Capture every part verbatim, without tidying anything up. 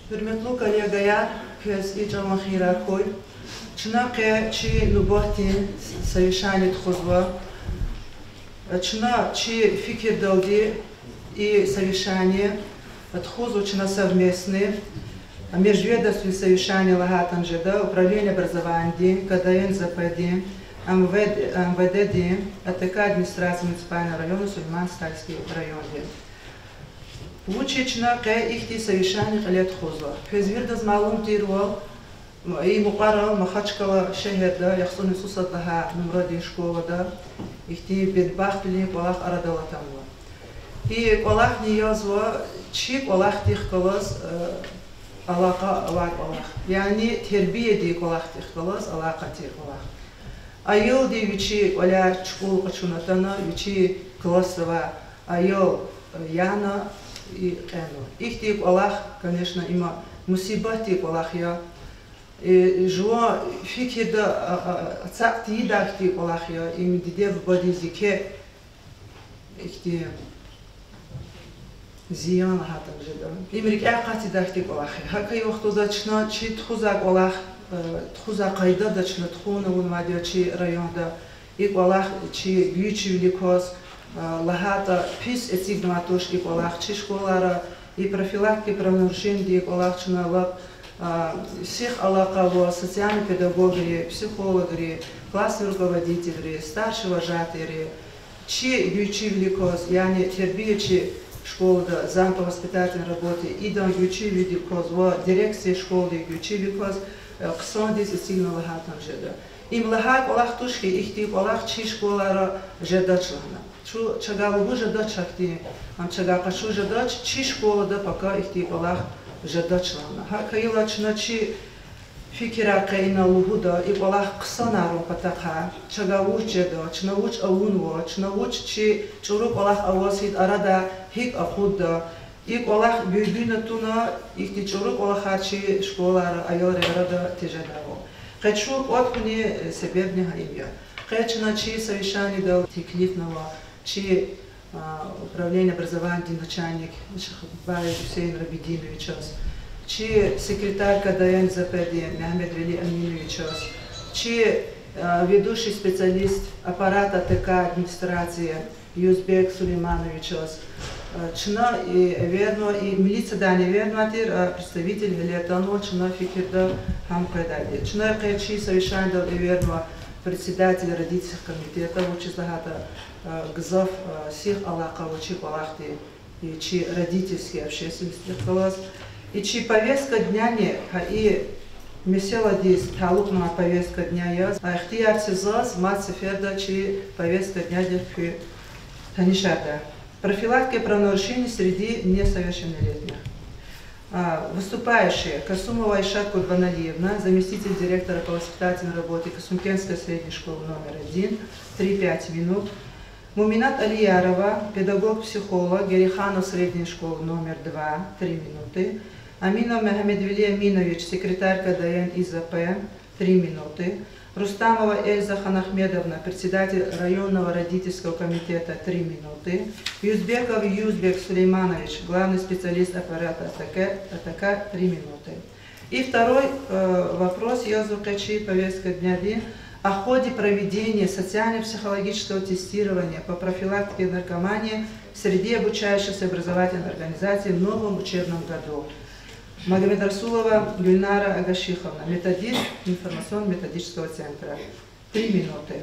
Гьуьрметлу коллегаяр, квез и чӀаван хийирар хьуй. Чна къе чи нубатдин совещание тухузва. Чна чи фикирдалди и совещание тухузва чна совместный, межведомственный совещание лагьайтӀани жеда, управление образованиедин, КДНЗП-дин, МВД-, МВД-дин, АТК администрация муниципального района Сулейман-Стальский райондин. Вучиз чна къе ихьтин совещание кьиле тухузва? Квез виридаз малум тирвал, и мукьвара Махачкъала шегьерда яхцӀурни цӀусад лагьай нумрадин школада ихьтин бедбахтвилин кӀвалах арадал атанва. И кӀвалахни язва чи кӀвалахдихъ галаз алакъа авай кӀвалах, яни тербиядин кӀвалахдихъ галаз алакъа тир кӀвалах. Аялди вичи кӀваляй чукӀул къачуна атана, вичин классда авай аял яна, и кьена. Ихьтин кӀвалах, конечно, има мусибатдин кӀвалах я. Жуван фикирда ацукь тийидай хьтин кӀвалах я, им диде-бубадиз еке ихьтин зиян лагьайтӀани жеда. Им рикӀяй акъатзавайди кӀвалах я. ГьакӀ хьайи вахтунда чна чи тухузвай кӀвалах, тухузвай къайдада чна тухун авунвайди я чи районда. И кӀвалах чи гуьйчивилик кваз, лагьайтӀа, пис эцигнавайди туш и кӀвалах чи школайра, и профилактика правонарушенидин кӀвалах чна лап сих алакъа ава социальный педагогри, психологри, классный руководительри, старший вожатийри, чи гуьйчивилик кваз, яни тербиячи школада, зам по воспитательной работе, идан гуьйчивилик кваз ва дирекция школдин гуьйчивилик кваз хъсандиз эцигна лагьайтӀани жеда. Им лагьай кӀвалах туш хьи, ихьтин кӀвалах чи школайра жедач лагьана. Чун чавай лугьуз жедач гьахьтин, ам чавай къачуз жедач, чи школада пака ихьтин кӀвалах жедач лагьана. ГьакӀ хьайила чна чи фикирар къе ина лугьуда, и кӀвалах хъсанарун патахъай чавай вуч жеда, чна вуч авунва, чна вуч чи чӀуру кӀвалах аваз гьа арада гьикӀ акъудда, и кӀвалах гуьгуьна туна, ихьтин чӀуру кӀвалахар чи школайра аялрин арада тежедайвал. Къе чун кӀватӀ хьунин себебни гьа им я. Къе чна чи совещанидал теклифнава чи управление образованиедин начальник Шихбабаев Гьуьсейн Рабидиновичаз, чи секретарь КДНЗП-дин Мегьамедвели Аминовичаз, чи ведущий специалист аппарата ТК администрации Юзбек Сулеймановичаз. Чна и эвернава, и милициядайни эвернавай тир, представитель гьеле атанва, чна фикирда гьам къведайди. Чна къе чи совещанидал эвернава председатель родительский комитета, вучиз лагьайтӀа гзаф сих алакъа ава чи кӀвалахди, и чи родительский общественностьдихъ галаз. И чи повестка дняни гьа и месэладиз талукьнавай повестка дня яз, а ихтияр це заз мад сеферда чи повестка днядихъ куьн танишардай. Профилактика правонарушений среди несовершеннолетних. Выступающая Касумова Айшат Курбаналиевна, заместитель директора по воспитательной работе Касумкентской средней школы номер один, три-пять минут. Муминат Алиярова, педагог-психолог Гериханов средней школы номер два, три минуты. Аминов Мегьамедвели Аминович, секретарь КДНЗП, три минуты. Рустамова Эльза Ханахмедовна, председатель районного родительского комитета, три минуты. Юзбеков Юзбек Сулейманович, главный специалист аппарата АТК, АТК, три минуты. И второй вопрос язва къе чи повестка днядин: о ходе проведения социально-психологического тестирования по профилактике наркомании среди обучающихся образовательной организации в новом учебном году. Магомедрасулова Гульнара Агашиховна, методист информационно-методического центра. Три минуты.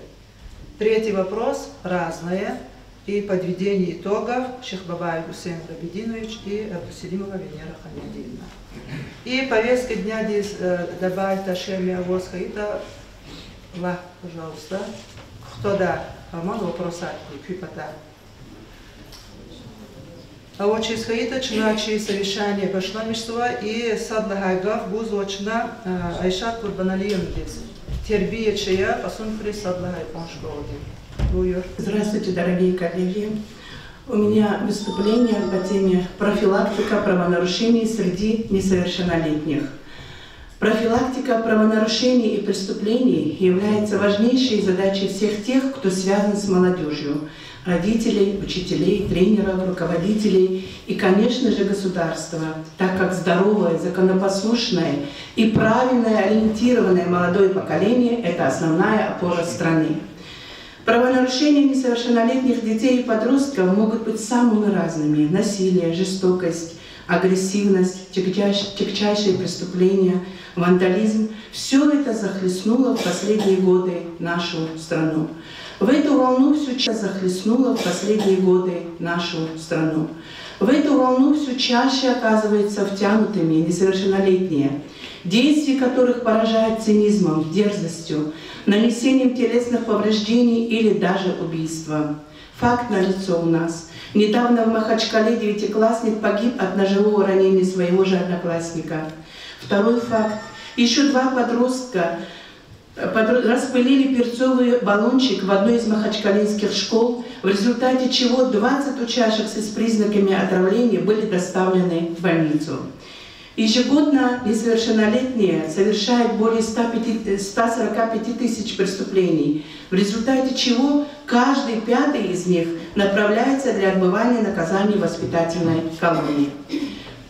Третий вопрос, разное. И подведение итогов Шихбабаев Гусейн Рабидинович и Абдуселимова Венера Хамидиевна. И повестка днядиз добавить ташеми аваз хьайитӀа, лагь, пожалуйста. Кухтада аман вопросар куь патай. Авачиз хьайитӀа, чна чи совещание башламишзава, и сад лагьай гаф гузва чна Айшат Курбаналиевнадиз, тербиячи я Кьасумхуьруьн сад лагьай кьван школадин. Буюр. Здравствуйте, дорогие коллеги. У меня выступление по теме профилактика правонарушений среди несовершеннолетних. Профилактика правонарушений и преступлений является важнейшей задачей всех тех, кто связан с молодёжью: родителей, учителей, тренеров, руководителей и, конечно же, государства, так как здоровое, законопослушное и правильно ориентированное молодое поколение — это основная опора страны. Правонарушения несовершеннолетних детей и подростков могут быть самыми разными: насилие, жестокость, агрессивность, тягчайш-, тягчайшие преступления, вандализм. Все это захлестнуло в последние годы нашу страну. В эту волну все ча-, захлестнуло в последние годы нашу страну. В эту волну все чаще оказываются втянутыми несовершеннолетние, действия которых поражают цинизмом, дерзостью, нанесением телесных повреждений или даже убийством. Факт налицо у нас. Недавно в Махачкале девятиклассник погиб от ножевого ранения своего же одноклассника. Второй факт. Еще два подростка, э, подро-, распылили перцовый баллончик в одной из махачкалинских школ, в результате чего двадцать учащихся с признаками отравления были доставлены в больницу. Ежегодно несовершеннолетние совершают более ста пяти, ста сорока пяти тысяч преступлений, в результате чего каждый пятый из них направляется для отбывания наказания в воспитательной колонии.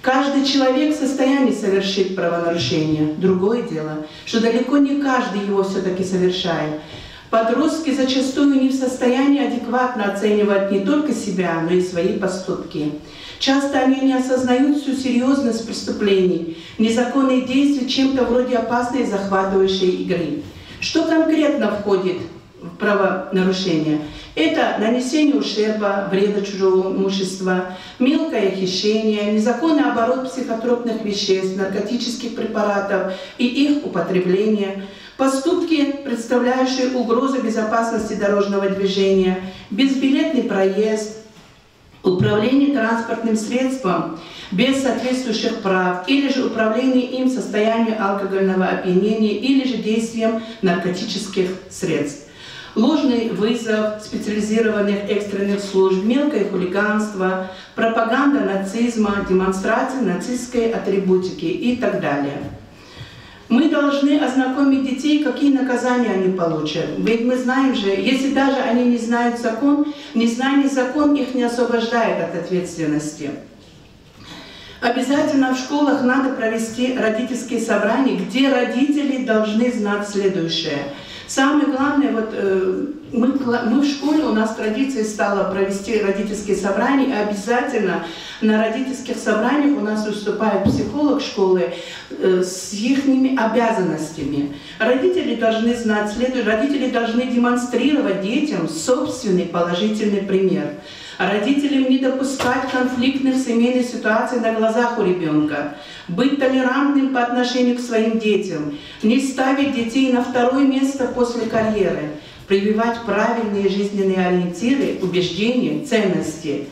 Каждый человек в состоянии совершить правонарушение. Другое дело, что далеко не каждый его всё-таки совершает. Подростки зачастую не в состоянии адекватно оценивать не только себя, но и свои поступки. Часто они не осознают всю серьёзность преступлений, незаконные действия, чем-то вроде опасной захватывающей игры. Что конкретно входит в правонарушение? Это нанесение ущерба, вреда чужого имущества, мелкое хищение, незаконный оборот психотропных веществ, наркотических препаратов и их употребление, поступки, представляющие угрозу безопасности дорожного движения, безбилетный проезд, управление транспортным средством без соответствующих прав или же управление им в состоянии алкогольного опьянения или же действием наркотических средств, ложный вызов специализированных экстренных служб, мелкое хулиганство, пропаганда нацизма, демонстрация нацистской атрибутики и так далее. Мы должны ознакомить детей, какие наказания они получат. Ведь мы знаем же, если даже они не знают закон, незнание закон их не освобождает от ответственности. Обязательно в школах надо провести родительские собрания, где родители должны знать следующее. Самое главное, вот, э, мы, кла- мы в школе, у нас традицией стало провести родительские собрания, и обязательно на родительских собраниях у нас выступает психолог школы, э, с ихними обязанностями. Родители должны знать следующее, родители должны демонстрировать детям собственный положительный пример. Родителям не допускать конфликтных семейных ситуаций на глазах у ребёнка, быть толерантным по отношению к своим детям, не ставить детей на второе место после карьеры, прививать правильные жизненные ориентиры, убеждения, ценности,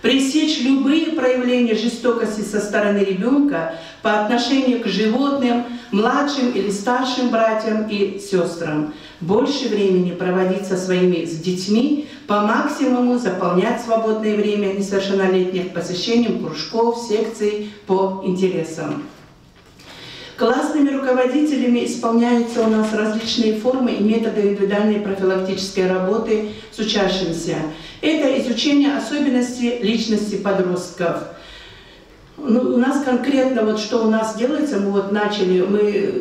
пресечь любые проявления жестокости со стороны ребёнка по отношению к животным, младшим или старшим братьям и сёстрам, больше времени проводить со своими, с детьми, по максимуму заполнять свободное время несовершеннолетних посещением кружков, секций по интересам. Классными руководителями исполняются у нас различные формы и методы индивидуальной профилактической работы с учащимися. Это изучение особенностей личности подростков. Ну, у нас конкретно вот что у нас делается, мы вот начали, мы, э,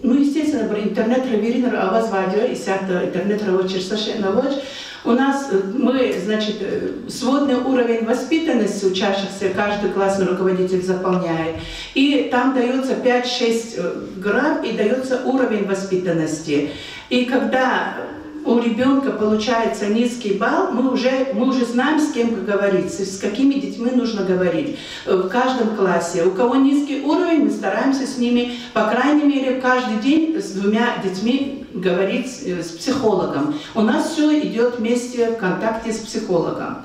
ну, естественно, бир интернетра виринра авазвайди я, исятда интернетра авачир са шейни авач. У нас, э, мы, значит, э, сводный уровень воспитанности учащихся каждый классный руководитель заполняет. И там даётся пять-шесть, э, граф, и даётся уровень воспитанности. И когда у ребёнка получается низкий балл, мы уже, мы уже знаем, с кем говорить, с, с какими детьми нужно говорить, э, в каждом классе. У кого низкий уровень, мы стараемся с ними, по крайней мере, каждый день с двумя детьми говорить, э, с психологом. У нас всё идёт вместе в контакте с психологом.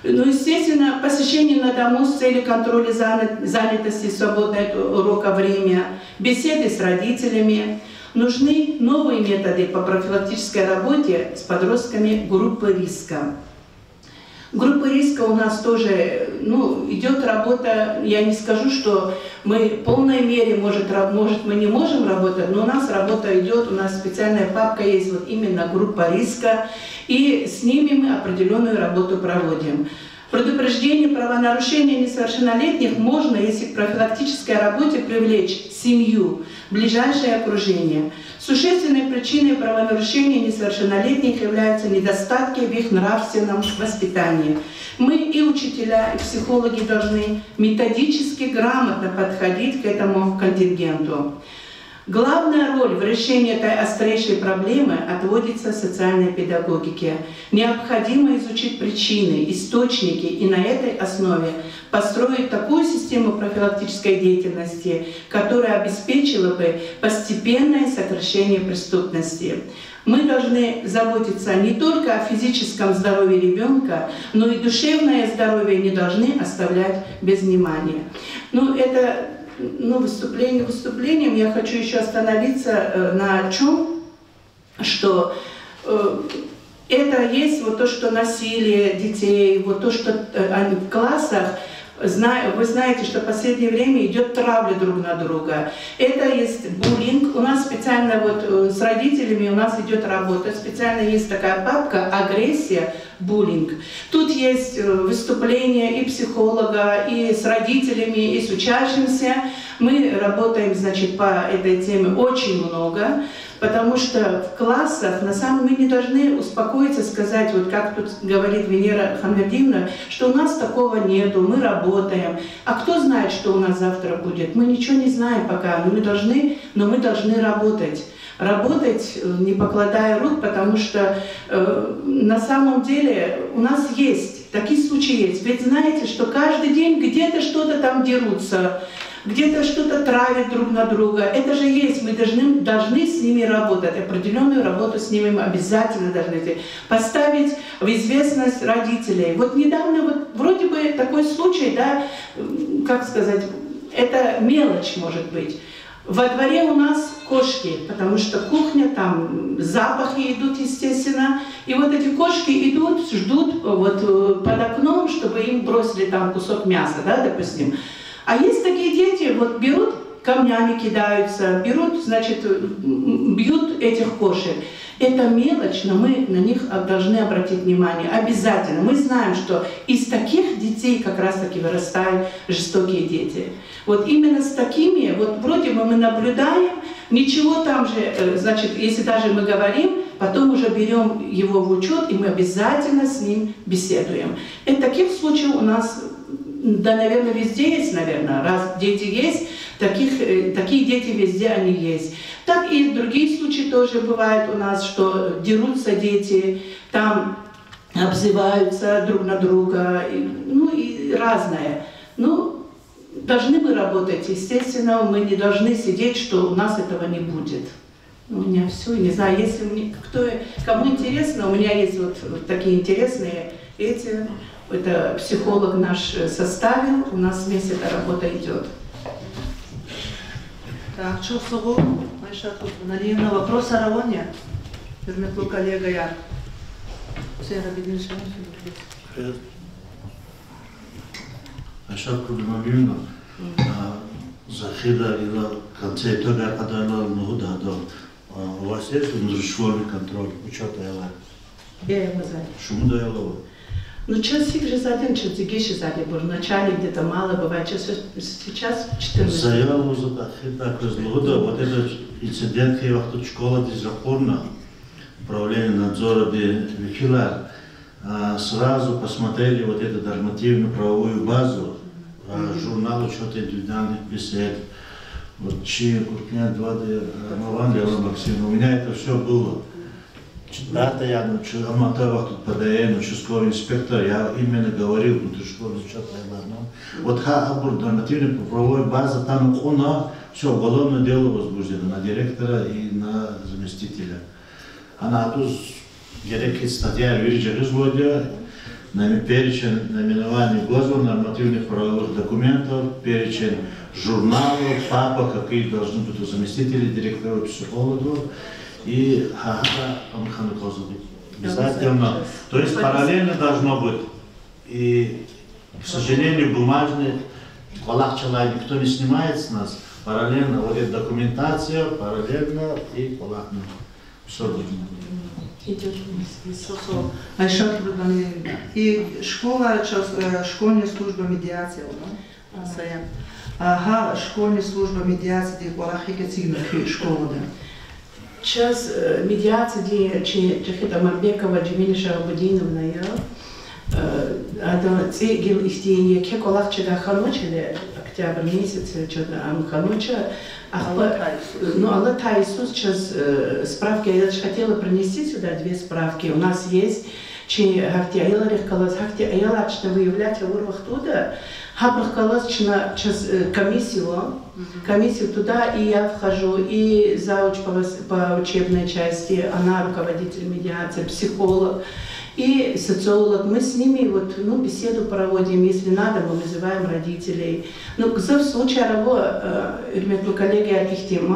Ну, естественно, посещение на дому с целью контроля зана-, занятости в свободное от урока время, беседы с родителями. Нужны новые методы по профилактической работе с подростками группы риска. Группы риска у нас тоже, Ну, идёт работа, я не скажу, что мы в полной мере, может, ра-, может, мы не можем работать, но у нас работа идёт, у нас специальная папка есть, вот именно группа риска, и с ними мы определённую работу проводим. Предупреждение правонарушения несовершеннолетних можно, если к профилактической работе привлечь семью, ближайшее окружение. Существенной причиной правонарушений несовершеннолетних являются недостатки в их нравственном воспитании. Мы, и учителя, и психологи, должны методически грамотно подходить к этому контингенту. Главная роль в решении этой острейшей проблемы отводится социальной педагогике. Необходимо изучить причины, источники и на этой основе построить такую систему профилактической деятельности, которая обеспечила бы постепенное сокращение преступности. Мы должны заботиться не только о физическом здоровье ребёнка, но и душевное здоровье не должны оставлять без внимания. Ну, это, ну, выступление выступлением. Я хочу ещё остановиться, э, на чём, что, э, это есть вот то, что насилие детей, вот то, что, э, они в классах, зна-, вы знаете, что в последнее время идёт травля друг на друга. Это есть буллинг. У нас специально вот, э, с родителями у нас идёт работа. Специально есть такая папка «Агрессия, буллинг». Тут есть, э, выступления и психолога, и с родителями, и с учащимся. Мы работаем, значит, по этой теме очень много, потому что в классах, на самом, мы не должны успокоиться, сказать, вот как тут говорит Венера Ханвердиевна, что у нас такого нету, мы работаем. А кто знает, что у нас завтра будет? Мы ничего не знаем пока, но мы должны, но мы должны работать. Работать, э, не покладая рук, потому что, э, на самом деле у нас есть, такие случаи есть. Ведь знаете, что каждый день где-то что-то там дерутся, где-то что-то травят друг на друга. Это же есть, мы должны, должны с ними работать, определённую работу с ними мы обязательно должны сделать. Поставить в известность родителей. Вот недавно вот вроде бы такой случай, да, м, как сказать, это мелочь может быть. Во дворе у нас кошки, потому что кухня, там запахи идут, естественно. И вот эти кошки идут, ждут, э, вот, э, под окном, чтобы им бросили там кусок мяса, да, допустим. А есть такие дети, вот берут, камнями кидаются, берут, значит, м, бьют этих кошек. Это мелочь, но мы на них об-, должны обратить внимание. Обязательно. Мы знаем, что из таких детей как раз-таки вырастают жестокие дети. Вот именно с такими, вот вроде бы мы наблюдаем, ничего там же, э, значит, если даже мы говорим, потом уже берём его в учёт, и мы обязательно с ним беседуем. И таких случаев у нас, м, да, наверное, везде есть, наверное, раз дети есть, таких, э, такие дети везде они есть. Так и другие случаи тоже бывают у нас, что дерутся дети, там обзываются друг на друга, и, ну и разное. Ну, должны мы работать, естественно, мы не должны сидеть, что у нас этого не будет. У меня всё, не знаю, если мне, кто, кому интересно, у меня есть вот, вот такие интересные эти, это психолог наш, э, составил, у нас вместе эта работа идёт. Так, чухсагъул, Айшат Кутлугалиевна, вопросар авани, гьуьрметлу коллегаяр? Гьуьсейн Рабидинович, Айшат Кутлугалиевна, а, за эхирда ила конце итогар кьадайла лугьуда гьадал, а, у вас есть внутришкольный контроль, учёт аялар? Э, мы за. Шумуд аял ава? Ну, чаз гьикӀ жезвайди, чаз дегиш жезвайди, бур начальник где-то мало бывает, сейчас, сейчас четырнадцать. За аял лугьузва, эхирда квез лугьуда, вот этот инцидент хьайи вахтунда школадиз ракъурна, управление надзоради векилар, а, сразу посмотрели вот эту нормативно-правовую базу, а, журнал учёта индивидуальных бесед. Вот чи куртни вад, э, Маван Лейла Максимовна, у меня это всё было. Читата я, ну, чу-, амма та вахтунда ПДН, участковый инспектор, я именно говорил внутришкольный учёт аялар. Вот гьа абур нормативно-правовой база атана кьуна, всё, уголовное дело возбуждено на директора и на заместителя. Гьана атуз герек статьяяр вири жагъизвайди я, нами-, перечень наименований гвазва, нормативных правовых документов, перечень журналов, папок, какие должны быть у заместителей директоров, психологов, и гьа-, гьа-, ам хьана кӀанзава. Обязательно. То есть параллельно должно быть и К сожалению, бумажный, кӀвалах чалай никто не снимает с нас. Параллельно вот эта документация, параллельно и кӀвалахни. Всё будет. Идёт вниз, вниз. Айшат Курбаналиевна, и школа чаз, э, школьная служба медиации, да? Сая. А гьа школьная служба медиациядин кӀвалах гьикӀ эцигна куь школада? Чаз, э, медиациядин чи чӀехи Амарбекова Джемиля Шагьабудиновна я. Э, ада цӀи гила ихьтин еке кӀвалах чавай хьанвач, или октябрь месяц чаз ам хьанвач. Ахпа, алатай йисуз. Ну, алатай йисуз чаз, э, справки, я хотела принести сюда две справки. У нас есть чи гьахьтин аялрихъ галаз, гьахьтин аялар чна выявлять авур вахтунда, гьабурухъ галаз чна чаз, э, комиссия ава, комиссия туда и я вхожу, и завуч по вос-, по учебной части, она руководитель медиации, психолог и социолог. Мы с ними вот, ну, беседу проводим, если надо, мы вызываем родителей. Ну, гзаф случай ава, э, гьуьрметлу коллега, ихьтин,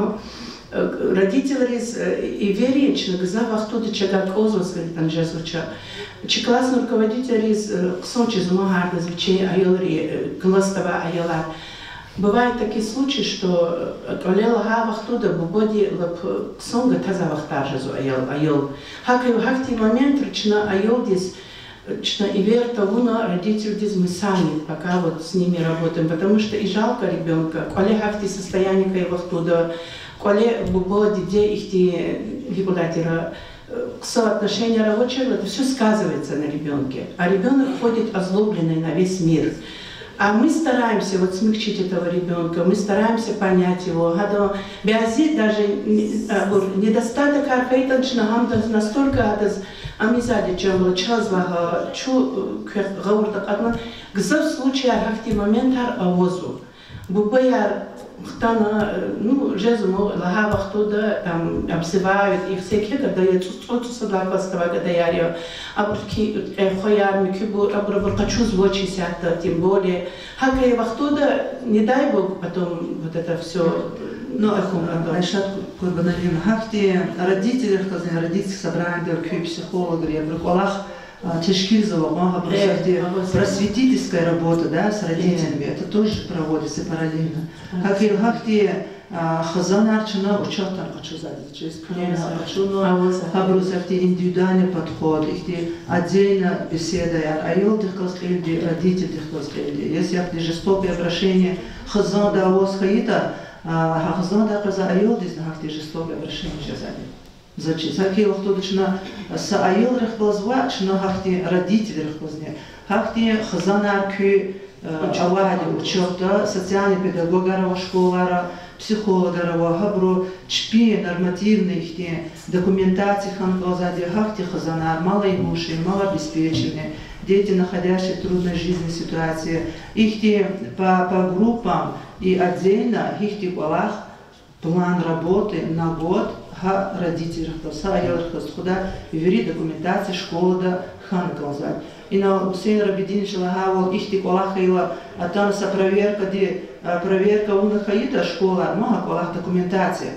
э, родительриз, э, и верин чна гзаф вахтунда чавай кӀанзаваз гьатта жезвач. Чи классный руководительриз, э, хъсан чиз ама гьардаз вичин аялри, э, класс тавай аялар. Бывают такие случаи, что, э, кӀвале лагьай вахтунда бубади лап, э, хъсан гатазвай вахтар жезва аял, аял. ГьакӀ, гьахьтин моментра чна аялдиз, э, чна эвер тавуна родительдиз, мы сами пока вот с ними работаем, потому что и жалко ребёнка, кӀвале гьахьтин состояние хьайи вахтунда, кӀвале буба, диде ихьтин, э, гьикӀ лугьудатӀа, э, хъсан отношенияр авачирла, это всё сказывается на ребёнке. А ребёнок ходит озлобленный на весь мир. А мы стараемся вот смягчить этого ребёнка, мы стараемся понять его. Гьадан бязи даже не-, а, вот недостаткар хьайитӀани чна гьадаз настолько гьадаз ам ийизвайди чан ва чаз лагьай, чун, э, квехъ гъавурда акьатна, гзаф случаяр, гьахьтин моментар авазва. Бубаяр хтана, э, ну, жезва лагьай вахтунда, там, обзывают их, секин гада я цӀу-, цӀу-, цӀусад лагьай класс тавай гадаяр я, абур ки-, э, хваяр, муькуьбур, абур, абур къачузвач исятда, тем более. ГьакӀ хьайи вахтунда, не дай бог, потом вот это всё, ну, таком году. Айшат Курбаналиевна, гьахьтин родительрихъ галазни родительский собраниедал куь психологри абуру кӀвалах, а, тешкилзава кьван, гьабуруз гьахьтин просветительская работа, да, с родителями, это тоже проводится параллельно. ГьакӀ хьайила гьахьтин, а, хизанар чна учётдани къачузвайди я, чиз куьне къачуна, гьабуруз гьахьтин индивидуальный подход, ихьтин отдельно беседаяр, аялдихъ галаз кьилди, родительдихъ галаз кьилди. Если гьахьтин жестокое обращение хизанда аваз хьайитӀа, а, гьа хизандихъ галаз аялдизни гьахьтин жестокое обращение жезвайди я. Заз чиз, гьахьтин вахтунда чна са аялрихъ галаз ва чна гьахьтин родительрихъ галазни, гьахьтин хизанар куь, э, авайди учётда, социальный педагогар ава школара, психологар ава, гьабуру чпин нормативный ихьтин документация хьана кӀанзавайди я, гьахьтин хизанар, малоимущие, малообеспеченные, дети, находящиеся в трудной жизненной ситуации, ихьтин по, по группам и отдельно гьихьтин кӀвалах, план работы на год гьа родительрихъ галаз, гьа аялрихъ галаз тухудай вири документация школада хьана кӀанзавайди. Инал Гьусейн Рабидиновича лагьайвал, ихьтин кӀвалах хьайила, атана са проверкади, э, проверка авуна хьайитӀа школада, ну, гьа кӀвалах документация.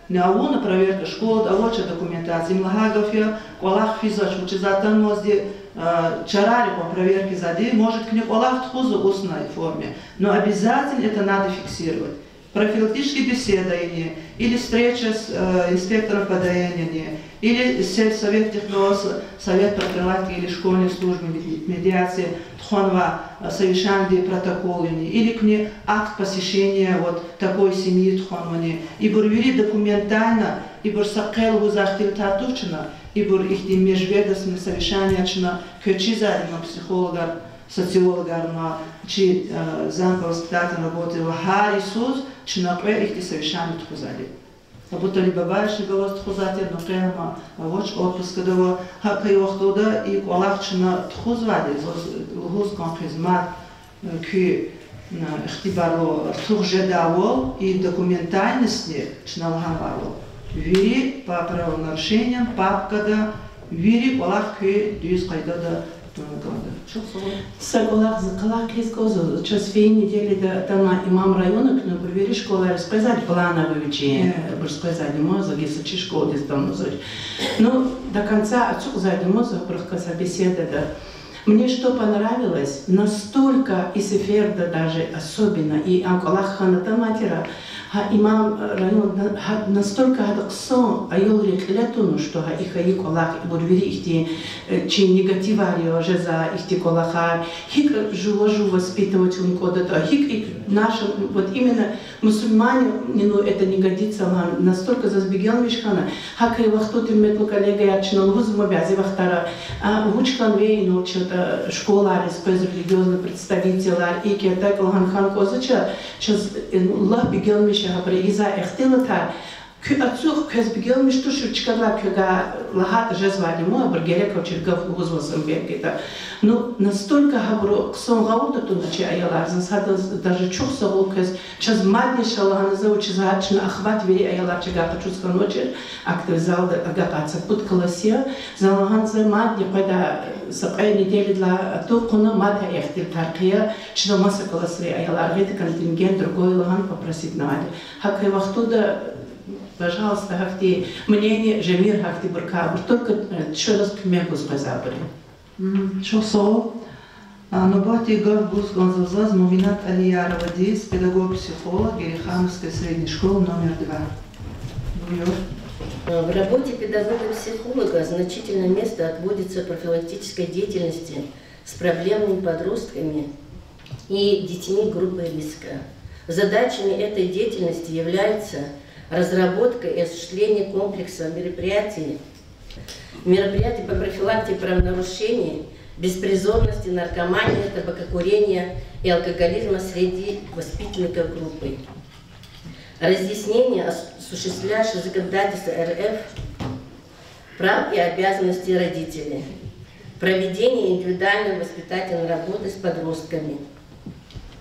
Не авуна проверка, школада авач а документация, им лагьай гаф я, кӀвалах физвач, вучиз атанвазди, э, чарар икьван проверка ийизвайди, может, куьне кӀвалах тухузва в устной форме, но обязательно это надо фиксировать. Профилактическая беседа яни, или встреча с, э, инспектором по ДН яни, или сельсоветдихъ галаз совет профилактики или школьной службы меди-, медиации тухванвай, э, совещаниедин протокол яни, или куьне акт посещения вот такой семьи тухванвани, ибур вири документально, ибур са къе лугьузвай ихтилатар туш чна, ибур ихьтин межведомственный совещание чна квез чизвайди я, психологар, социологар ва чи, э, зам по воспитательной работе ва гьар йисуз чна кьве ихьтин совещание тухузвайди я. Абуталиб Бабаевични галаз тухузвайди я, ну, къе ам авач, отпускада ава. ГьакӀ хьайи вахтунда и кӀвалах чна тухузвайди я, заз лугьуз кӀан хьи, мад, э, куь, э, ихтибарлу артух жедайвал, и документальностьни чна лагьанвайвал, вири по правонарушениям папкада, вири кӀвалах куь дуьз къайдада Са кӀвалах, за кӀвалах хъийиз кӀанзава, чаз фейи неделяда атана имам района куьне, абур вири школайриз къвезвайди плановый вичин, абуруз къвезвайди ман, за гила са чи школадиз атанмазач. Ну, до конца ацукьзавайди ман за абурухъ галаз са беседада. Мне что понравилось, настолько и сеферда даже особенно, и а кӀвалах хьана таматира, гьа имам районда, гьа настолько гьада хъсан аялри кьиле туна, что гьа и хьайи кӀвалах, ибур вири ихьтин, э, чи негативар я жеза, ихьтин кӀвалахар, гьикӀ жува-жув воспитывать авун кӀандатӀа, гьикӀ и наша, вот именно мусульманину это не годится лагьана, настолько заз бегенмиш хьана, гьакай вахтунда, гьуьрметлу коллегаяр, чна лугьузва бязи вахтара, а, вуч хьанвай инал чатӀа школайриз къвез религиозный представителар, икӀ я, тӀакӀ лагьана хьана кӀанзавач, чаз, э, лап бегенмиш я гьабуру ийизвай ихтилатар, куь ацукь квез бегенмиш туш, чкадилай квевай лагьайтӀа жезвайди я, абуру герек авачир гаф лугьузва сан бергида. Ну, настолько гьабуру хъсан гъавурда туна чи аялар, заз гьадаз даже чухсагъул квез, чаз мадни ша лагьана за, вучиз лагьайтӀа чна охват вири аялар чагай къачуз хьанвачир, актовый залда агакьай са пуд класс я, за лагьана за мадни къведай, са кьве неделядилай атуна, мад гьа ихтилатар хъия, чна маса классрин аялар гъида, контингент другой лагьана попросить авунайди. Гьакай вахтунда, пожалуйста, гьахьтин мнение жемир, гьахьтинбурукай, абур только, э, чаз куьмек гуз къвезвайбур я. Мгм, чухсагъул. А, нубатдин гаф гуз кӀанзава заз Мувинат Алияровадиз, педагог-психолог, Герейхановская средняя школа номер два. Буюр. В работе педагога-психолога значительное место отводится профилактической деятельности с проблемными подростками и детьми группы риска. Задачами этой деятельности являются разработка и осуществление комплекса мероприятий, мероприятий по профилактике правонарушений, беспризорности, наркомании, табакокурения и алкоголизма среди воспитанников группы. Разъяснение ос-, осуществляющего законодательства РФ прав и обязанностей родителей. Проведение индивидуальной воспитательной работы с подростками.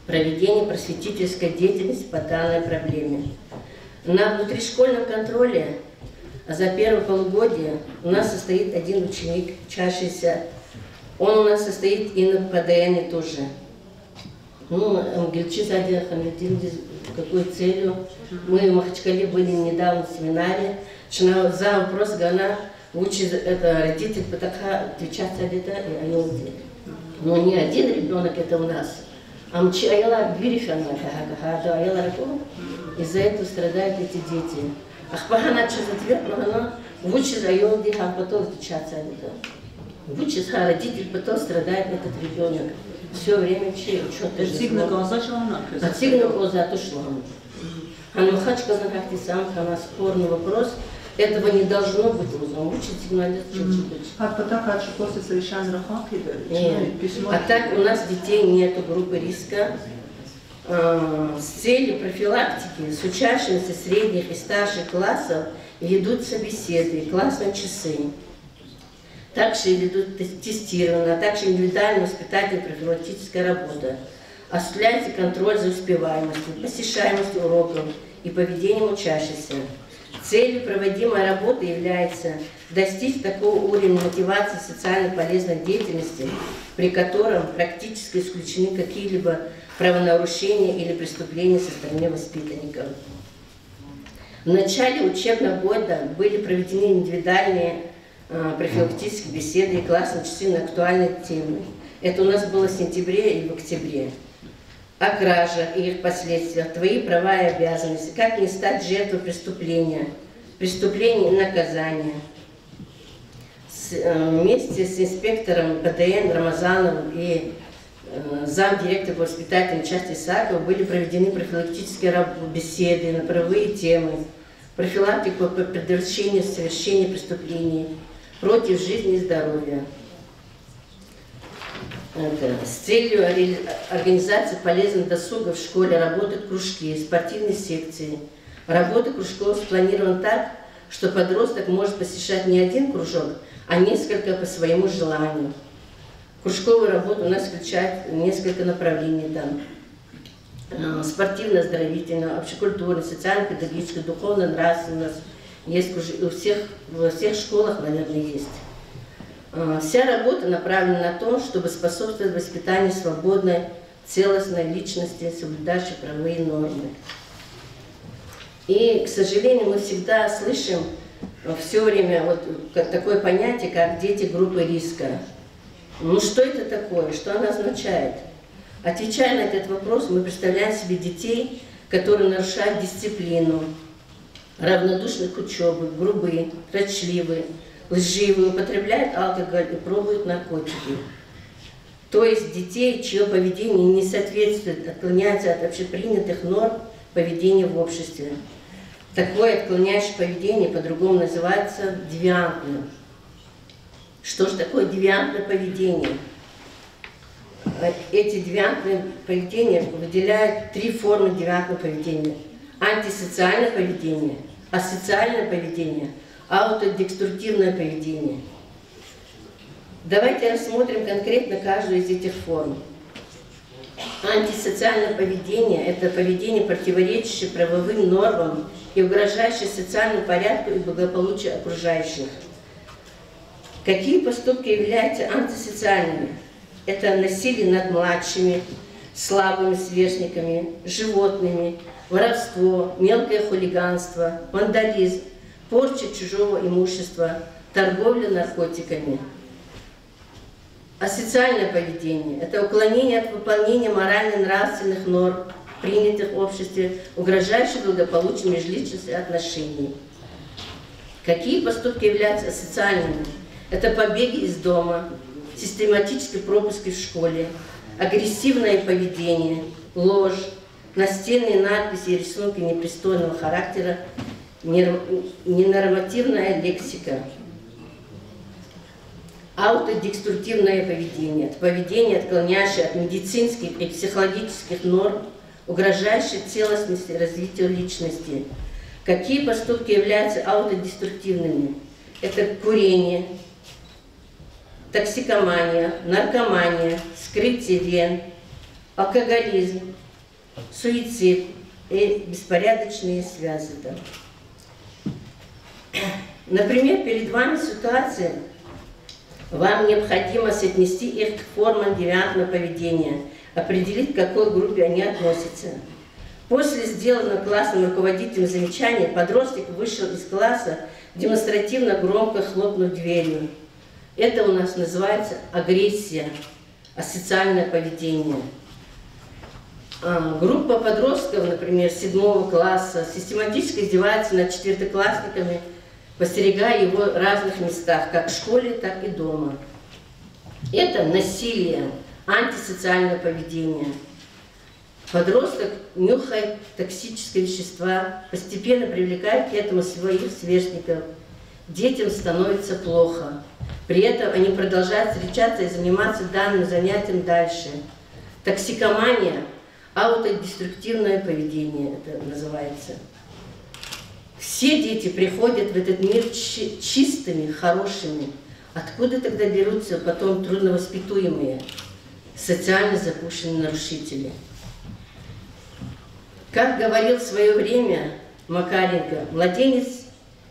Проведение просветительской деятельности по данной проблеме. На внутришкольном контроле за первое полугодие у нас состоит один ученик, учащийся. Он у нас состоит и на ПДН тоже. Ну, м, гелчиз ада ханвидин, с какой целью. Мы в Махачкале были недавно в семинаре. Чна за вопрос гана, вучиз это родитель патахъай отвечать ийида и аялди. Но не один ребёнок это у нас. Ам чи аялар вири хьанва гьа-, гьа-, гьада аялар аку. Из-за этого страдают эти дети. Ахпа гьана чаз ответ лагьана, вучиз аялди гьа патал отвечать ийида. Вучиз гьа родитель патал страдает этот ребёнок. Всё время чи учёт. Эцигна кӀанзавач лагьана квез? Эцигна кӀанзавач лагьана. Гьана Махачкалада гьахьтин сам хьана спорный вопрос. Этого не должно быть лугьузва. Вучиз эцигна, чучи. Гьа патахъай чукуса совещание рахан хъийида. Э, письмо. А так у нас детей нету группы риска. А, с целью профилактики с учащимися средних и старших классов ведутся беседы, классные часы. Также ведут тес-, тестирование, а также индивидуальная воспитательно-профилактическая работа. Осуществляется контроль за успеваемостью, посещаемостью уроков и поведением учащихся. Целью проводимой работы является достичь такого уровня мотивации социально полезной деятельности, при котором практически исключены какие-либо правонарушения или преступления со стороны воспитанников. В начале учебного года были проведены индивидуальные, э, профилактические беседы и классные часы на актуальные темы. Это у нас было в сентябре и в октябре. О кражах и их последствиях, твои права и обязанности, как не стать жертвой преступления, преступление и наказание. С-, э, вместе с инспектором ПДН Рамазановым и, э, замдиректора по воспитательной части Исакова были проведены профилактические раб-, беседы на правовые темы, профилактику по предотвращению совершения преступлений против жизни и здоровья. Это, с целью ре-, организации полезного досуга в школе работают кружки, спортивные секции. Работа кружков спланирована так, что подросток может посещать не один кружок, а несколько по своему желанию. Кружковая работа у нас включает несколько направлений там. Э, спортивно-оздоровительная, общекультурная, социально-педагогическая, духовно-нравственная у нас есть уже у всех, во всех школах, наверное, есть. Э, вся работа направлена на то, чтобы способствовать воспитанию свободной, целостной личности, соблюдающей правовые нормы. И, к сожалению, мы всегда слышим, э, всё время вот, э, такое понятие, как дети группы риска. Ну что это такое? Что она означает? Отвечая на этот вопрос, мы представляем себе детей, которые нарушают дисциплину, равнодушны к учёбе, грубы, дрочливы, лживы, употребляют алкоголь и пробуют наркотики. То есть детей, чьё поведение не соответствует, отклоняется от общепринятых норм поведения в обществе. Такое отклоняющее поведение по-другому называется девиантным. Что же такое девиантное поведение? Э, эти девиантные поведения выделяют три формы девиантного поведения. Антисоциальное поведение, асоциальное поведение, аутодеструктивное поведение. Давайте рассмотрим конкретно каждую из этих форм. Антисоциальное поведение — это поведение, противоречащее правовым нормам и угрожающее социальному порядку и благополучию окружающих. Какие поступки являются антисоциальными? Это насилие над младшими, слабыми сверстниками, животными, воровство, мелкое хулиганство, вандализм, порча чужого имущества, торговля наркотиками. Асоциальное поведение — это уклонение от выполнения морально-нравственных норм, принятых в обществе, угрожающее благополучию межличностных отношений. Какие поступки являются асоциальными? Это побеги из дома, систематические пропуски в школе, агрессивное поведение, ложь, настенные надписи и рисунки непристойного характера, нер-, ненормативная лексика. Аутодеструктивное поведение — это поведение, отклоняющееся от медицинских и психологических норм, угрожающее целостности и развитию личности. Какие поступки являются аутодеструктивными? Это курение, токсикомания, наркомания, вскрытие вен, алкоголизм, суицид и беспорядочные связи, да. Например, перед вами ситуация, вам необходимо соотнести их к формам девиантного поведения, определить, к какой группе они относятся. После сделанного классным руководителем замечания подросток вышел из класса, демонстративно громко хлопнув дверью. Это у нас называется агрессия, асоциальное поведение. А, группа подростков, например, седьмого класса, систематически издевается над четвертоклассниками, подстерегая его в разных местах, как в школе, так и дома. Это насилие, антисоциальное поведение. Подросток нюхает токсические вещества, постепенно привлекает к этому своих сверстников. Детям становится плохо. При этом они продолжают встречаться и заниматься данным занятием дальше. Токсикомания, аутодеструктивное поведение это называется. Все дети приходят в этот мир чи-, чистыми, хорошими. Откуда тогда берутся потом трудновоспитуемые, социально запущенные нарушители? Как говорил в своё время Макаренко, младенец,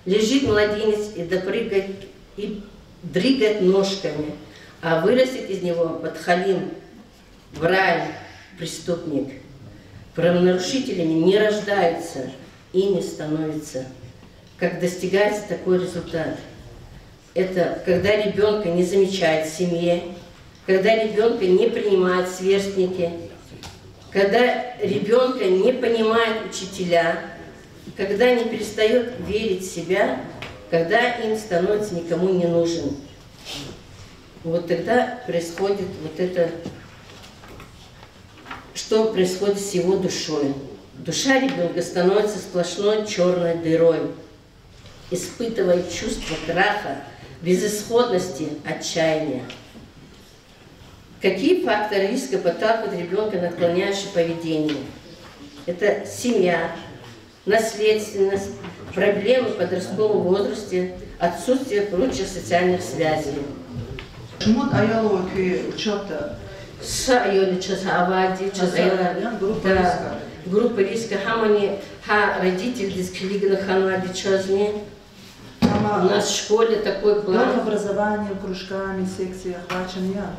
лежит младенец и допрыгает, и дрыгает ножками, а вырастет из него подхалим, враль, преступник. Правонарушителями не рождаются, ими становятся. Как достигается такой результат? Это когда ребёнка не замечают в семье, когда ребёнка не принимают сверстники, когда ребёнка не понимают учителя, когда они перестают верить в себя, когда им становится никому не нужен. Вот тогда происходит вот это, что происходит с его душой. Душа ребёнка становится сплошной чёрной дырой, испытывает чувство краха, безысходности, отчаяния. Какие факторы риска подталкивают ребёнка на отклоняющее поведение? Это семья, наследственность, проблемы в подростковом возрасте, отсутствие прочных социальных связей. Шумуд аял ава куь учётда? Са аял я чаз авайди, чаз аял, я группа риска. Группа риска, гьамани гьа родительдиз килигна хьанвайди чазни. У нас в школе такой план. Дом образования, кружками, секциями охвачен я?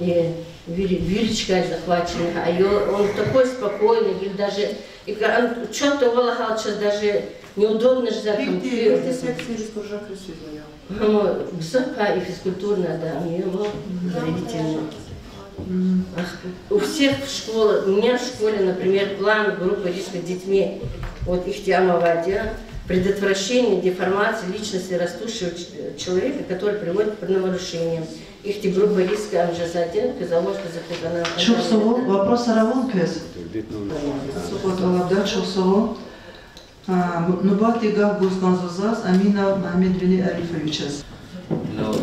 Э, вири, вири чкай захваченный, а ё-, он такой спокойный, или даже, и ка-, он чё-то вала гьал чаз даже неудобно же за компьютер. Ихьтин, ихьтин секция республикада квез физва я? Гьа, гзаф пай и физкультурный ада, и, ну, здоровительный. Ах, у всех в школе, у меня в школе, например, план группы риска с детьми, вот ихьтин ам авайди я, предотвращение деформации личности растущего ч-, человека, который приводит к правонарушениям. Ихьтин группа риска ам жезвайди я, квез авачтӀа за квез ана. Чухсагъул, вопросар авани квез? Сукъваз алада, чухсагъул. А, нубатдин гаф гуз кӀанзава заз Аминов Мегьамедвели Арифовичаз. Ну,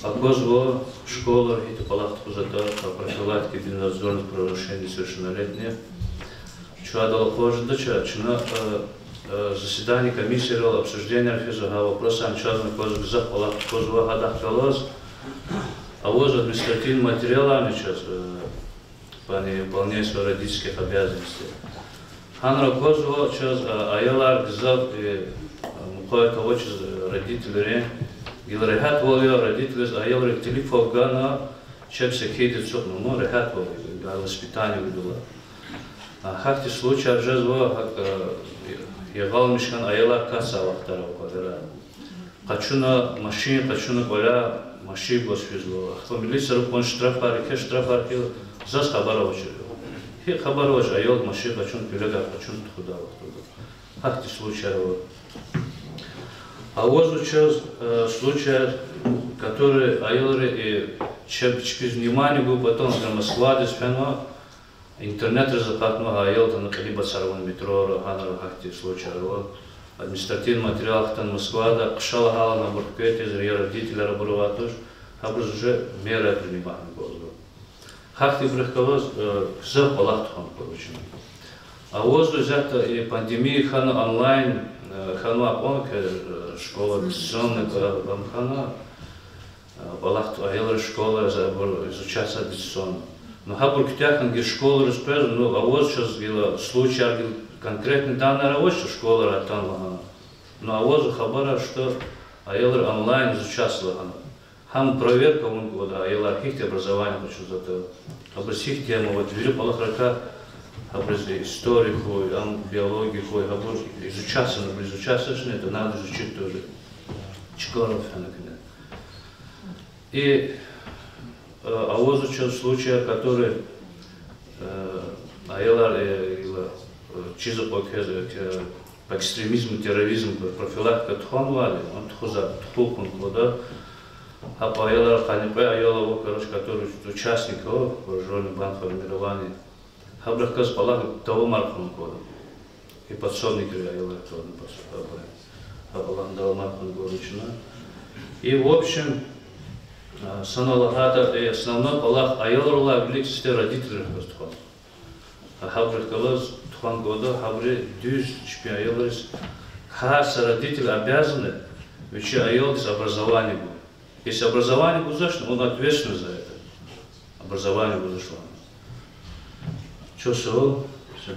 аквазва школара гьихьтин кӀвалах тухузватӀа по профилактике и надзору над правонарушениями несовершеннолетних. Чун адал акъваз жедач, чна, э, э, заседание комиссиярал, обсужденияр физва гьа вопросар, чазни аквазва гзаф кӀвалах тухузва гьадахъ галаз. Аваз административный материаларни чаз, э, по неуполнению родительских обязанностей. Гьанра аквазва чаз, э, аялар гзаф, э, мукъаят авачиз, э, родительрин, гила регьятвал я родительриз аялрик телефон гана, чеб секинди ацукьнава, регьятвал я, гьа воспитание гудала. А гьахьтин случаяр жезва, гьакӀ, э, ягъалмиш хьана аялар кацай вахтара кӀвалера. Къачуна машин, къачуна кӀваляй, машин гваз физва. Ахпа милицияда кьуна штрафар, еке штрафар хьайила, заз хабар авачир. ГьикӀ хабар авач, аялди машин къачуна, куьлегар къачуна тухудай вахтунда. Гьахьтин случаяр ава. Авазва чаз, э, случаяр, который аялри, э, чеб чпиз внимание гун патал, например, Москвадиз фенва, интернетриз акъатнава гьа аялдин кьилиз бацарун метрора, гьанра гьахьтин случаяр ава. Административный материал хтана Москвада, хъша лагьайла абур хкве тийиз, я родителар абур авай туш, гьабуруз уже мера принимать гузва. Гьахьтинбурухъ галаз, э, гзаф кӀвалах тухун кӀанзава чна. Авазва исятда и пандемия хьана онлайн, э, хьанвай кьван ке, э, школа, дистанционный, э, ам хьана, э, кӀвалах, аялар школайриз абур изучатьзава дистанционно. Ну, гьабур куьтягь хьана гила школайриз къвезва, ну, аваз чаз гила случаяр, гила конкретный данныйяр авач, школайриз атанва лагьана. Ну, авазва хабарар, что аялар онлайн изучатьзава лагьана. Гьам проверка авун кӀанда, аялар гьихьтин образование къачузватӀа, абуруз гьихьтин тема аватӀа, вири кӀвалахрикай, абуруз история хьуй, ам биология хьуй, абур изучатьзава, абур изучатьзавачни, это надо изучить тоже. Чкайрал фена куьне. И, э, авазва чаз случаяр, который, э, аялар, э, ила, э, чиз акъваз квез, э, к-, по экстремизму, терроризму профилактика тухванвайди, ам тухуз, тухун кӀанда. Гьа аялар къанни кьве аял ава, короче, которые участники вооружённых бандформирований. Гьабурухъ галаз кӀвалах давамар хьун кӀанда. И подсобникри аялар кӀанда подсобникри. Гьабурухъ галаз давамар хьун кӀанда чна. И, в общем, а, санал лагьайтӀа, основной кӀвалах аялрилай вилик сифте родителрихъ галаз тухун. Гьабурухъ галаз тухун кӀанда, гьабуру дуьз чпин аялриз, гьар са родитель обязан я вичин аялдиз образование гун. Если образование гузвачни, он ответственен за это. Образование гузвач лагьана. Чухсагъул. Всё.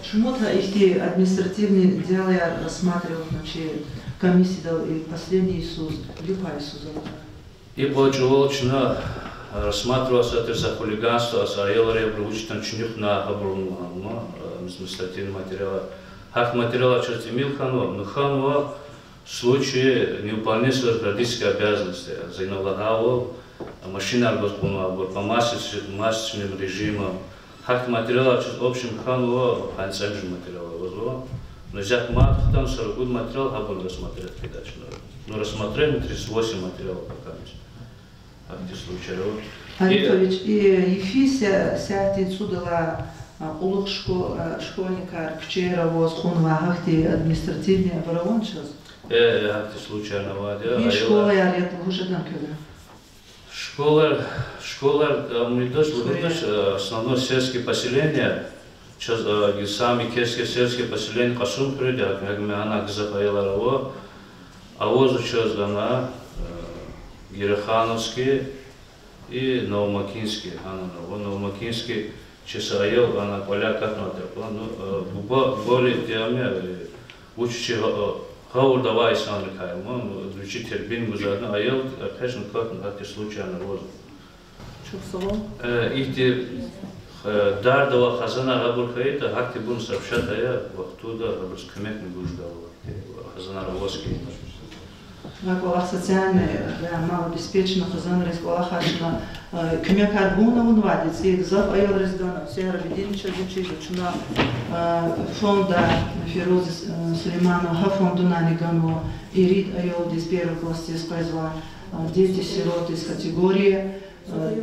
Шумудра ихьтин административный делаяр рассматривать авуна чи комиссиядал и последний йисуз, вилик квай йисуз алатна? И кьван чӀавал чна рассматривать авуна тир за хулиганство, за аялар абуру вуч ятӀани чуьнуьхна, гьабурун лагьана, э, административный материалар. Гьахьтин материалар чаз тӀимил хьанва, ну хьанва, в случае неуполнения родительской обязанности, за ина лагьайвал, машинар гваз кьунвайбур, по масс-, масочным режимам. Гьахьтин материалар чаз общем хьанва, гьа цӀемуьжуьд материал авазва. Ну, исятда мад хтанва са ругуд материал, гьабур рассмотреть кьида чна. Ну, рассмотрено тридцать восемь материалов пока. Гьахьтин случаяр ава. Арифович, и йифиз са-, сятдин цӀудалай, а, кьулухъ шко-, а, школьникар куьчейра аваз кьунвай гьахьтин административный оборона чаз? Э, э, гьахьтин случаярни авайди я. И школаяр ятӀа лугьуз жедани квез? Школаяр, школаяр, а, муьдач, лугьудач, а, основной сельские поселения, чаз, а, самые сельские, сельские поселения Кьасумхуьруьд я, гьакӀ, гьакӀ ана гзаф аялар ава. Авазва чаз ана, а, Герехановский и Новомакинский, ана ава Новомакинский, чи са аял ана кӀваляй акатнавайтӀа, ну, а, буба, бубади ам я, э, вуч чи, а, Гъавурда авай инсанрикай, ну, вичи тербия гузвайди аял, э, экъечӀна катна, гьахьтин случайни авазва. Чухсагъул. Э, ихьтин, э, дарда авай хизанар абур хьайитӀа, гьахьтинбурни сообщать ая, вахтунда абуруз куьмекни гуз жедайвал, э, хизанар аваз хьайитӀа. Ва кӀвалах социальный, э, малообеспеченный хизанриз кӀвалахар чна, э, куьмекар гун авунвайди я, цӀийи гзаф аялриз гана, Сера Бедиевна чаз чизва чна, э, фонда, Фируз, э, Сулейманова, гьа фондунани ганва ирид аялдиз, первый классдиз къвезвай, э, дети-сироты из категории, э,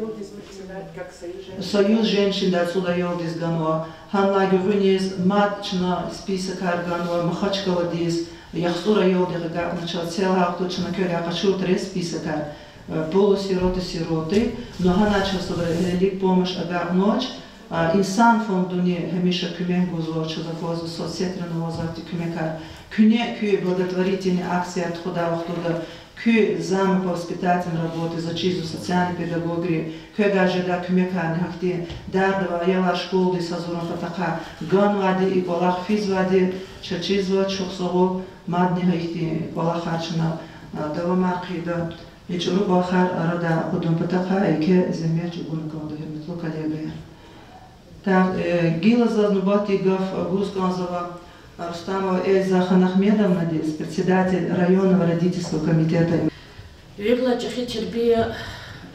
Союз женщин, да, цӀуд аялдиз ганва. Гьанлай гуьгъуьниз мад чна списокар ганва Махачкъаладиз, яхцӀур аялдихъ агакьна чаз, цел гьахьтин чна квевай къачур три списокар, э, полусироты, сироты, но гьана чаз садра гьелелиг помощь агакьнач, а, Инсан фондуни гьамиша куьмек гузва, чаз аквазва соцсетрин аваз гьахьтин куьмекар. Куьне куь благотворительный акция тухудай вахтунда, куь зама по воспитательной работе, заз чизва социальный педагогри, квевай жедай куьмекарни гьахьтин, дарда авай аялар школадиз гьазурун патахъай ганвайди, и кӀвалах физвайди чаз чизва, чухсагъул, мадни гьа ихьтин кӀвалахар чна, а, давамар хъийида, и чӀуру кӀвалахар арадай акъудун патахъай, еке зегьмет чӀугуна кӀанда, гьуьрметлу коллегаяр. Так, э, гила заз нубатдин гаф, э, гуз кӀанзава Рустамова Эльза Ханахмедовнадиз, председатель районного родительского комитета. Виридалай чӀехи тербия,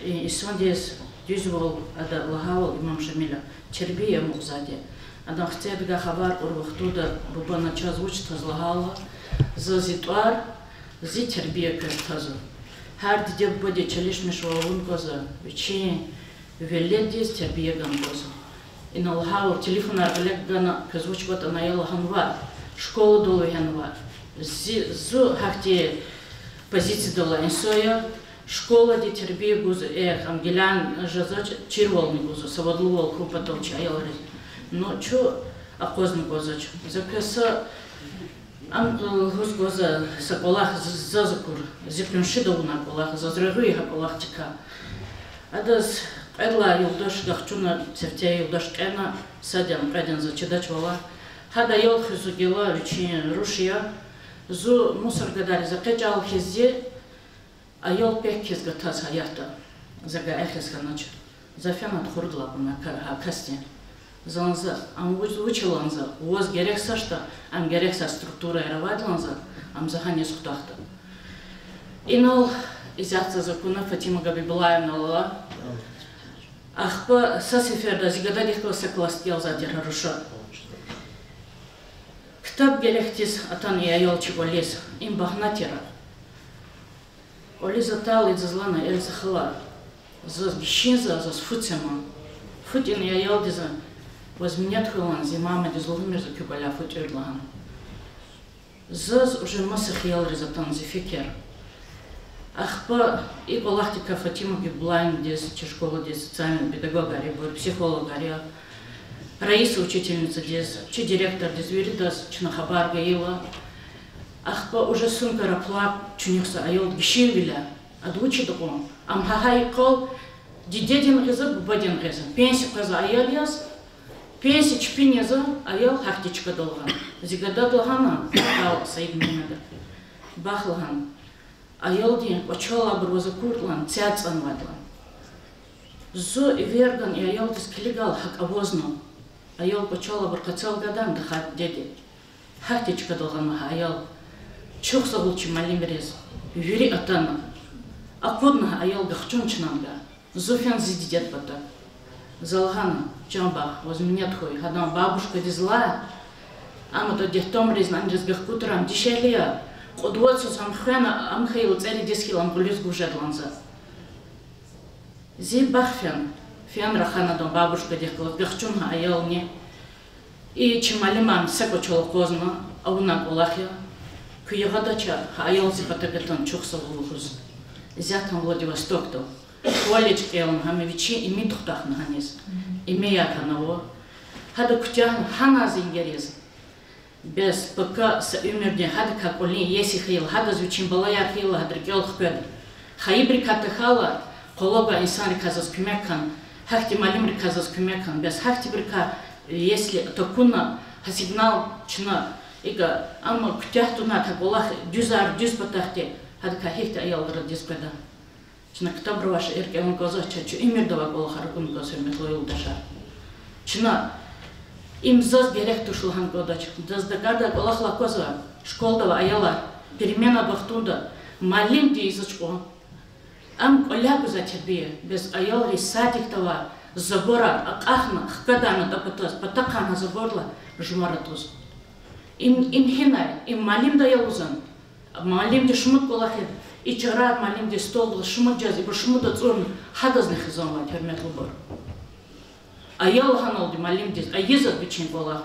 э, инсандиз дуьзвал, ада лагьайвал, Имам Шамиля, тербия амукьзавайди я. Адан хцегьдикай хабар кьур вахтунда, бубана чаз вуч таз лагьайла, за зи тӀвар, зи тербия квез тазва. Гьар диде-бубади чалишмишвал авун кӀанзава вичин веледдиз тербия гун кӀанзава. Инал гьавиляй телефонар гъиле гана, квез вуч кӀватӀна ая лагьанвай, школадал вегьенвай. Зи, зун гьахьтин позициядал алай инсан я, школади тербия гуз, эхь, ам гилан жезач, чирвални гузва, савадлувал хьун патал чи аялриз. Ну, чун акъвазна кӀанзавач. За квез са, ам, э, лугьуз кӀанзава са кӀвалах, з-, заз акур, зи къуншида авунвай кӀвалах, заз регъуь я гьа кӀвалахдикай. Адаз кьвед лагьай юлдаш гахчуна, сифте юлдаш кьена, садни кьведни заз чидач валай. Гьада аял хуьз гила вичин руш я. Зун мусор гадайриз экъечӀайла хьиз зи, аял пек хьиз гатаз гьаятда. За гайи хьиз хьанач. За фена тухурдалай кьуна ка-, гьа касдин. За лагьана за, ам вуч, вуч я лагьана за, ваз герек са шта, ам герек са структураяр авайди лагьана за, ам за гьаниз хутахда. Инал исятда заз акуна Фатима Габибуллаевнадилай. Ахпа са сеферда зи гададихъ галаз са класс кӀелзавай тир гьа руша. Ктаб герек хьиз атана и аял чи кӀвализ, им багьна тир. КӀвализ атайла заз лагьана: Эльза хала, заз гишинзава, заз фу це ман. Фу тӀуьна, и аялдиз ваз минет хьуй лагьана, зи мамадиз лугьумир за куь кӀваляй фу тӀуьр лагьана. Заз уже маса хиялриз атана зи фикир. Ахпа и кӀвалахдикай Фатима Габибуллаевнадиз, чи школадин социальный педагогар я, ибур психологар я, Раиса учительницадиз, чи директордиз, виридаз чна хабар гайила. Ахпа уже сумкара пулар чуьнуьхзава аялди гишинвиляй. Ада вучда кьван? Ам гьа-гьа йикъал дидедин гъизва, бубадин гъизва. Пенсия къвезвай аял яз, пенсия чпин язва, аял гьахьтин чкадал гъана. Зи гадади лагьана, ал Саид Мегьамедов, бах лагьана, аялдин кӀвачел абур ваз акуртӀа лагьана, цяй цӀанвайди лагьана. Зун эвер гана и аялдиз килигайла, гьакӀ авазна. Аял кӀвачел абур къецел гадарна, даха дидеди. Гьахьтин чкадал гъана гьа аял. Чухсагъул чи муаллимриз, вири атана. Акъудна гьа аял гахчун чна ада. Зун фена зи дидед пата. За лагьана: чан бах, ваз минет хьуй, гьадан бабушкадиз лагь, ам атӀа детдомризни аниз гахкун тӀвар ам дишегьли я, кьуд вацраз ам хвена, ам хьайила цӀерид йис хьайила ам кьуьлуьз гуз жеда лагьана за. Зи бах фена, фена рахана адан бабушкадихъ галаз гахчуна гьа аялни. И чи муаллимарни са кӀвачел акъвазна, авунвай кӀвалах я. Куьн ягъадач гьа аял зи патав гатана, чухсагъул лугьуз. Зи атана Владивостокдал. Колледж кӀелна, гьам вичин ими тухтахна гьаниз. Ими яна ава. Гьада куьтягьна гьана зи ингериз. Бес пака са уьмуьрдин гьадакай кӀвалин иеси хьайила, гьадаз вичин балаяр хьайила, гьада рикӀел хкведа. Хайибурукай тахьайла, къвалав гвай инсанрикай заз куьмек хьана, гьахьтин муаллимрикай заз куьмек хьана, бес гьахьтинбурукай, если такуна, гьа сигнал чна ИкӀ, амма куьтягь туна гьа кӀвалах дуьзар, дуьз патахъди, гьадакай гьихьтин аялрал дуьз къведа. Чна ктабра авай шиир кӀелун кӀанзавач, чун уьмуьрда авай кӀвалахар акун кӀанзава, гьуьрметлу юлдашар. Чна им заз герек туш лагьана кӀандач. Заз дакӀардай кӀвалахал аквазва, школада авай аялар, перемена вахтунда муаллимди ийизвач кьван. Ам кӀваляй гузвай тербия, бес аялри садикда авай заборар акьахна, хкадарна тӀа патаз, патахъайна гьа забордилай жуван атӀуз. Им, им гьинай, им муаллимдин аял лугьузва. Муаллимди шумуд кӀвалах ийида, и чарар муаллимди столдал шумуд жез, ибур шумуд ацӀурна, гьадазни хизанвайди, гьуьрметлубур. Аял лагьаналди муаллимдиз ийизвайди вичин кӀвалах.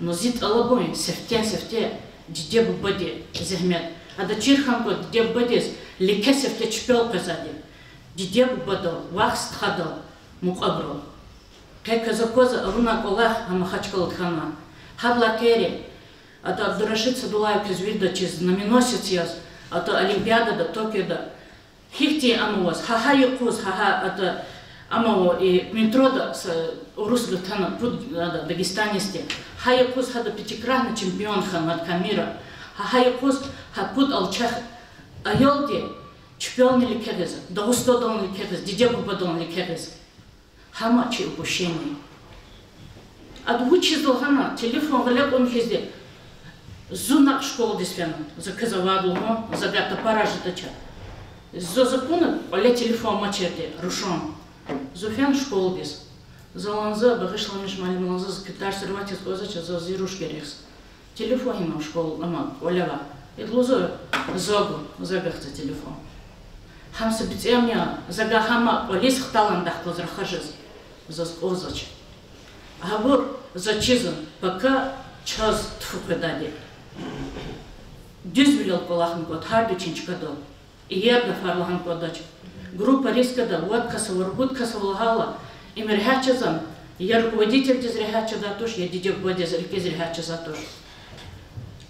Ну зи тӀалабун я сифтени-сифте диде-бубади зегьмет. Ада чир хьана кӀанда диде-бубадиз лике сифте чпел къвезвайди. Диде-бубадал, вах-стхадал мукьвабурал. Къе квез аквазва авунвай кӀвалах, гьа Махачкъалада хьанвай. Гьабурулай гъейри, атӀа Абдурашид Садуллаев квез вирида чиз знаменосец яз, атӀа Олимпиадада, Токиода. Гьихьтин ам аваз, гьа гьа юкъуз, гьа гьа атӀа ам ава, и метрода са урус гатана пуд, ада, дагестанецди. Гьа юкъуз гьада пятикратный чемпион хьанвайди мира. Гьа гьа юкъуз гьа пуд алчах аялди чпелни лике гъиз, Дагъустандални лике гъиз, диде-бубадални лике гъиз. Гьам чи упущение. Ада вучиз лагьана, телефон гъиле кьун хьизди, зун накь школадиз фена, за квез авайди лугьун, за гатапара жедач. Заз акуна кӀвале телефон амачирди, рушан. Зун фена школадиз. Заланза багъишламиш муаллимланза, за китар сирватиз кӀвазач, за зи руш герекс. Телефон гьинам школа, ама кӀвале ава. Ид лугьузва, за гу, за гахьда телефон. Гьам са бицӀи ам я, за гагь гьам кӀвализ хталан дахказ рахаз жез, заз кӀвалзавач. Гьабур заз чизва, пака чаз тфу къведайди. Дуьзвилел кӀвалахна кӀанда, гьарда вичин чкадал. Иер гафар лагьана кӀандач. Группа риска ада, вад кас ава, ругуд кас ава лагьайла, им регьят жезва, я руководительдиз регьят жедай туш, я диде-бубадиз, рикӀиз регьят жедай туш.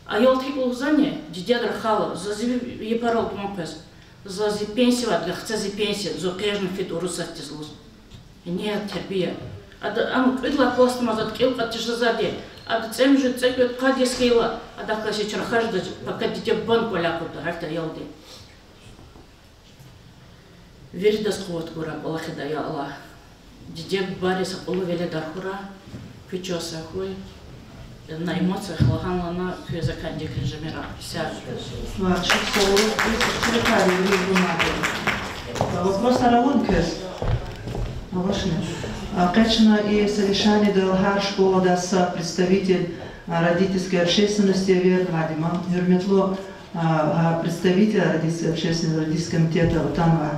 Аял гьикӀ лугьузвани, дидеди рахайла, за зи япарал туман къвез, за зи пенсия авайди, гахца зи пенсия, зун экъечӀна фида Урусатдиз лугьуз. Иниз тербия. Ада ам кьвед лагьай класс тамамзавайди, кьил кьатӀиз жезвайди, ада цӀемуьжуьд, цӀекӀуьд, къад йис хьайила, адахъ галаз гьич рахаз жедач, пака диде-бубани кӀваляй акъудда гьахьтин аялди. Виридаз къуват гурай кӀвалахидай, я Аллагь. Диде-бубайриз акьуллу веледар хьурай, куь чан сагъ хьуй. На эмоциях лагьана-лагьана квез акандикрин жемира сяр. Ва чухсагъул, ви чирикай вири вунайди. Вопросар авани квез? Авачни? А, къе чна и совещаниедал гьар школадай са представитель, а, родительской общественности эвернавайди я, гьуьрметлу, а, а, представитель родительской общественности, родительского комитета атанвай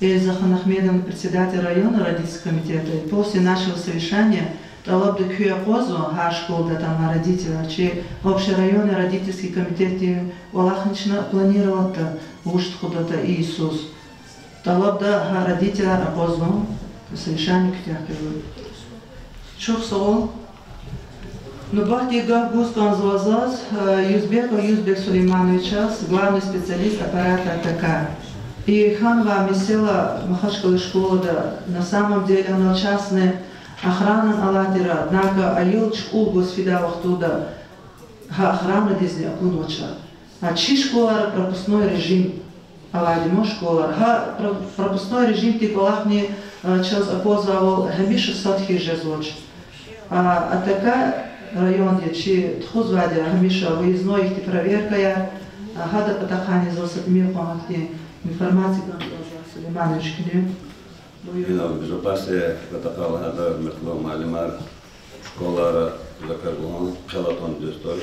Эльза Ханахмедовна, председатель районного родительского комитета, и после нашего совещания тӀалабда куьн акъвазва гьар школадай атанвай родителар, чи общерайонный родительский комитетдин кӀвалахни чна планироватьда, вуч тухудатӀа и йисуз. ТӀалабда гьа родителар акъвазун, совещание куьтягь хьуй. Чухсагъул. Нубатдин гаф гуз кӀанзава заз, э, Юзбеков Юзбек Сулеймановичаз, главный специалист аппарата АТК. И хьанвай месэла Махачкъала школада, на самом деле, анал частный охранани алай тир, однако аял чукӀул гваз фидай вахтунда гьа охранадизни акунвач. А чи школара пропускной режим авайди я ман школара. Гьа про-, пропускной режимдин кӀвалахни, а, чаз аквазвайвал гьамиша сад хьиз жезвач. А, АТК районди чи тухузвайди я гьамиша выездной ихьтин проверкаяр, а, гьадан патахъайни заз са тӀимил кьван гьахьтин информация кӀанзава, Сулейманович, куьне. Инал безопасности патахъай лагьайтӀа, гьуьрметлу муаллимар, школара, за квез лугьун, хъел атун дуьз туш,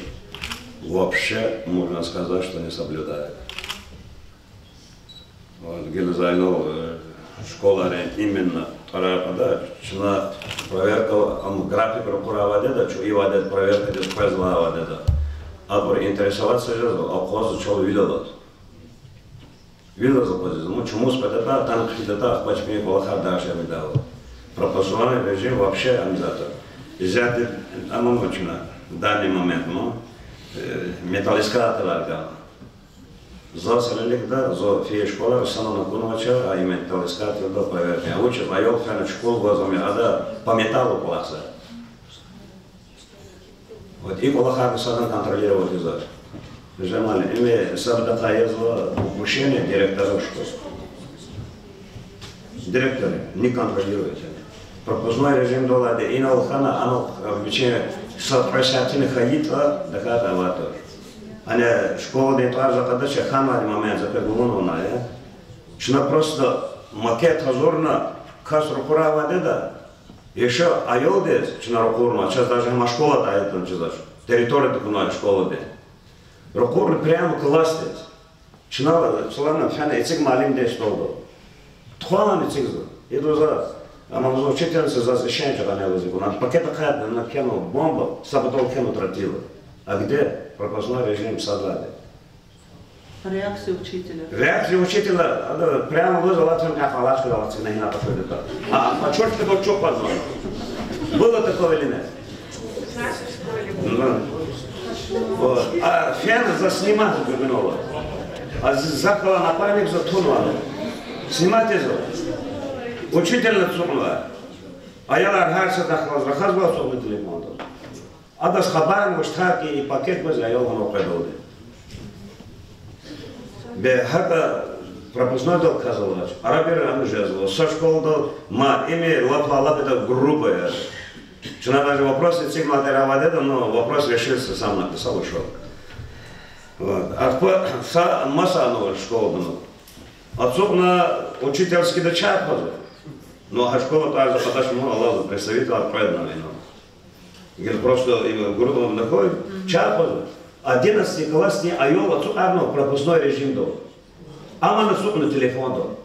вообще, можно сказать, что не соблюдают. Вот, гила за инал, э, школайрин именно тӀварар кьада, чна проверка, ам график ракъур авайди я, чун ивайди я, проверкадиз къвезвай авайди я. Абур интересоваться жезва, акъвазва чал вил алаз. Вил алаз акъвазиз, ну, чумуз пататӀа, атана хъфидатӀа, ахпа чпин кӀвалахар дагъ жемидайвал. Пропускной режим вообще ам затӀ. Изятда ам ама чна данный момент, ну, э, металлоискателар гана. Заз реликда, зо фейи школара санал акунвача, а именно металлоискательдал проверка. А вучиз аял фена чукӀул гваз ам я, ада по металлу кӀвалахзава. Вот и кӀвалахар садан контролировать ийизвач. Жамали, им садакай язва укушение директоров школ. Директор не контролирует. Пропускной режимда авайди, инал хьана, анал вичин са кьве сятина хьайитӀа, тахьайтӀа авайди туш. Ана школадин тӀвар за къадач, хьанвайди момент за къе гугъун авуна я. Чна просто макет гьазурна, кас ракъурай авайди я, яшай аялдиз чна ракъурна, чаз даже гьам школада аятна чизвач, территорияда кьунвай школадин. Ракъурна прямо классдиз. Чна, чна фена эциг муаллимдин столдал. Тухвана эцигзава. Идаз за, амма за учительница, заз ишен чагъанелаз икӀ вуна. Пакет акъатна, на кхьенва бомба, са патал кхьенва тротила. А где пропускной режим садвайди? Реакция учителя. Реакция учителя, ада прямо выз алатван каф алачка алатсина гьина пашудита. А, а чёрт, что чё подумал? Было такое или нет? Ну. Вот. А фена за снимать гугъунва. А з-, захъ галай напарник за тунва. Снимать ийизва. Учительни ацукьнава. Аялар гьар са дахъ галаз рахазва, ацукьнава телефондал. Адаз хабар авач, так и пакет гваз аял гьана къведалди. Бе, гьакӀа пропускнойдал кас алач. Арабир ана жезва. Са школадал ма, им лап, лап, лап это грубое. Чна даже вопрос эцигна тир авайди я, но вопрос решился, сам написал, ушёл. Вот. Ахпа са маса ана школадал. Ацукьна учительскийда чай хъвазва. Но гьа школа тӀвар за къадач, ма, алазва, представитель къведна ина. Гел просто им группа находит, чай хъвазва. Одиннадцатиклассни аял ацукьарнава пропускной режимдал. Амма ацукьна телефондал.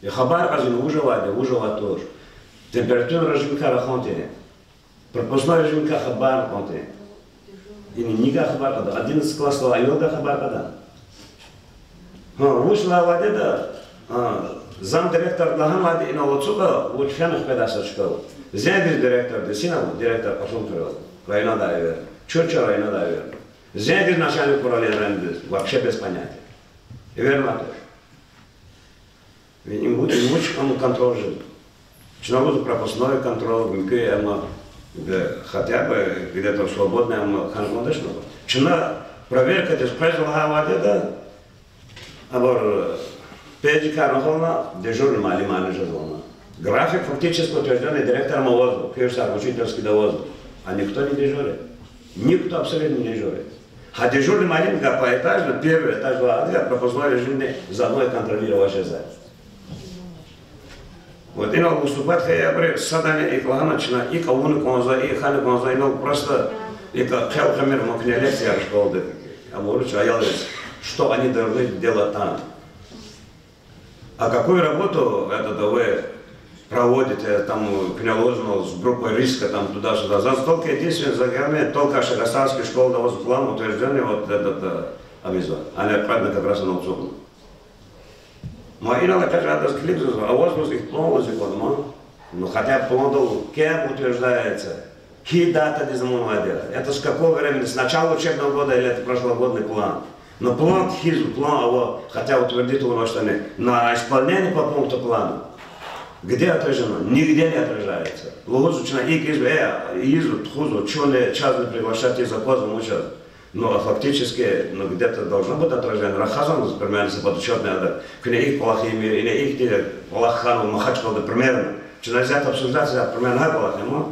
И хабар кьазва ина вуж авайди, вуж авайди туш. Температурный режимкай рахун тир. Пропускной режимкай хабар кьун тир. Ина нигай хабар кьада, одиннадцатиклассдин аялдивай хабар кьада. Гьа, вуч лагьайди я, а, замдиректорди лагьанвайди, инал ацукьа, вуч фена хкведай са чкадал. Зенгиз директордиз, ина директор къачун хьурай, районадай эвер. Чурча районадай эвер. Зенгиз начальник управления райондиз, вообще без понятия. Эвер мад туш. Им вуч, им вуч ам контроль жез? Чна лугьуз пропускной контроль, муькуь ама, да, хотя бы где-то свободный ама хьана кӀанда чна. Чна проверкадиз къвез лагьайвайди я, абур пейджикар рахана, дежурный муаллимарни жезва ана. График фактически утверждённый директором авазва, куь сар учительскийда авазва. А никто не дежурит. Никто абсолютно не дежурит. Гьа дежурный муаллимдикай поэтажно, первый этаждилай адалай пропускной режимни за одно контролировать жезва. Вот инал выступать хьайибуру садани икӀ лагьана чна, икӀ авуна кӀанзава, икӀ хьана кӀанзава, инал просто икӀ хъел кьамир мукне лекцияр школада. Абуруз аялриз, что они должны делать там. А какую работу этот вы проводите, там, куьне лугьузвани с группой риска, там, туда-сюда? Заз только единственное, за гьамни только Ашагастайский школада аваз план утверждённый, вот этот, э, авазва. Ана къведна как раз ана ацукьна. Ма инал экъечӀ адаз килигзава, аваз лугьуз и план лугьуз и квадма. Ну, хотя бы пландал кем утверждается. Гьи датадиз амунвайди я? Это с какого времени? С начала учебного года или это прошлогодний план? Ну, план кхьизва, план ава, хотя утвердить авунвач ятӀани. На исполнение по пункту плана. Где отражено? Нигде не отражается. Лугьузва чна икӀ ийизва, э, ийизва, тухузва, чун чаз не приглашать ийиз аквазва, вучиз. Ну, а фактически, ну, где-то должно быть отражение. Рахазвани, примерно, са подотчётный ада. Куьне икӀ кӀвалах ийимир, ине икӀ тир кӀвалах хьанва Махачкъалада, примерно. Чна зят обсуждать, зят примерно гьа кӀвалах ийима.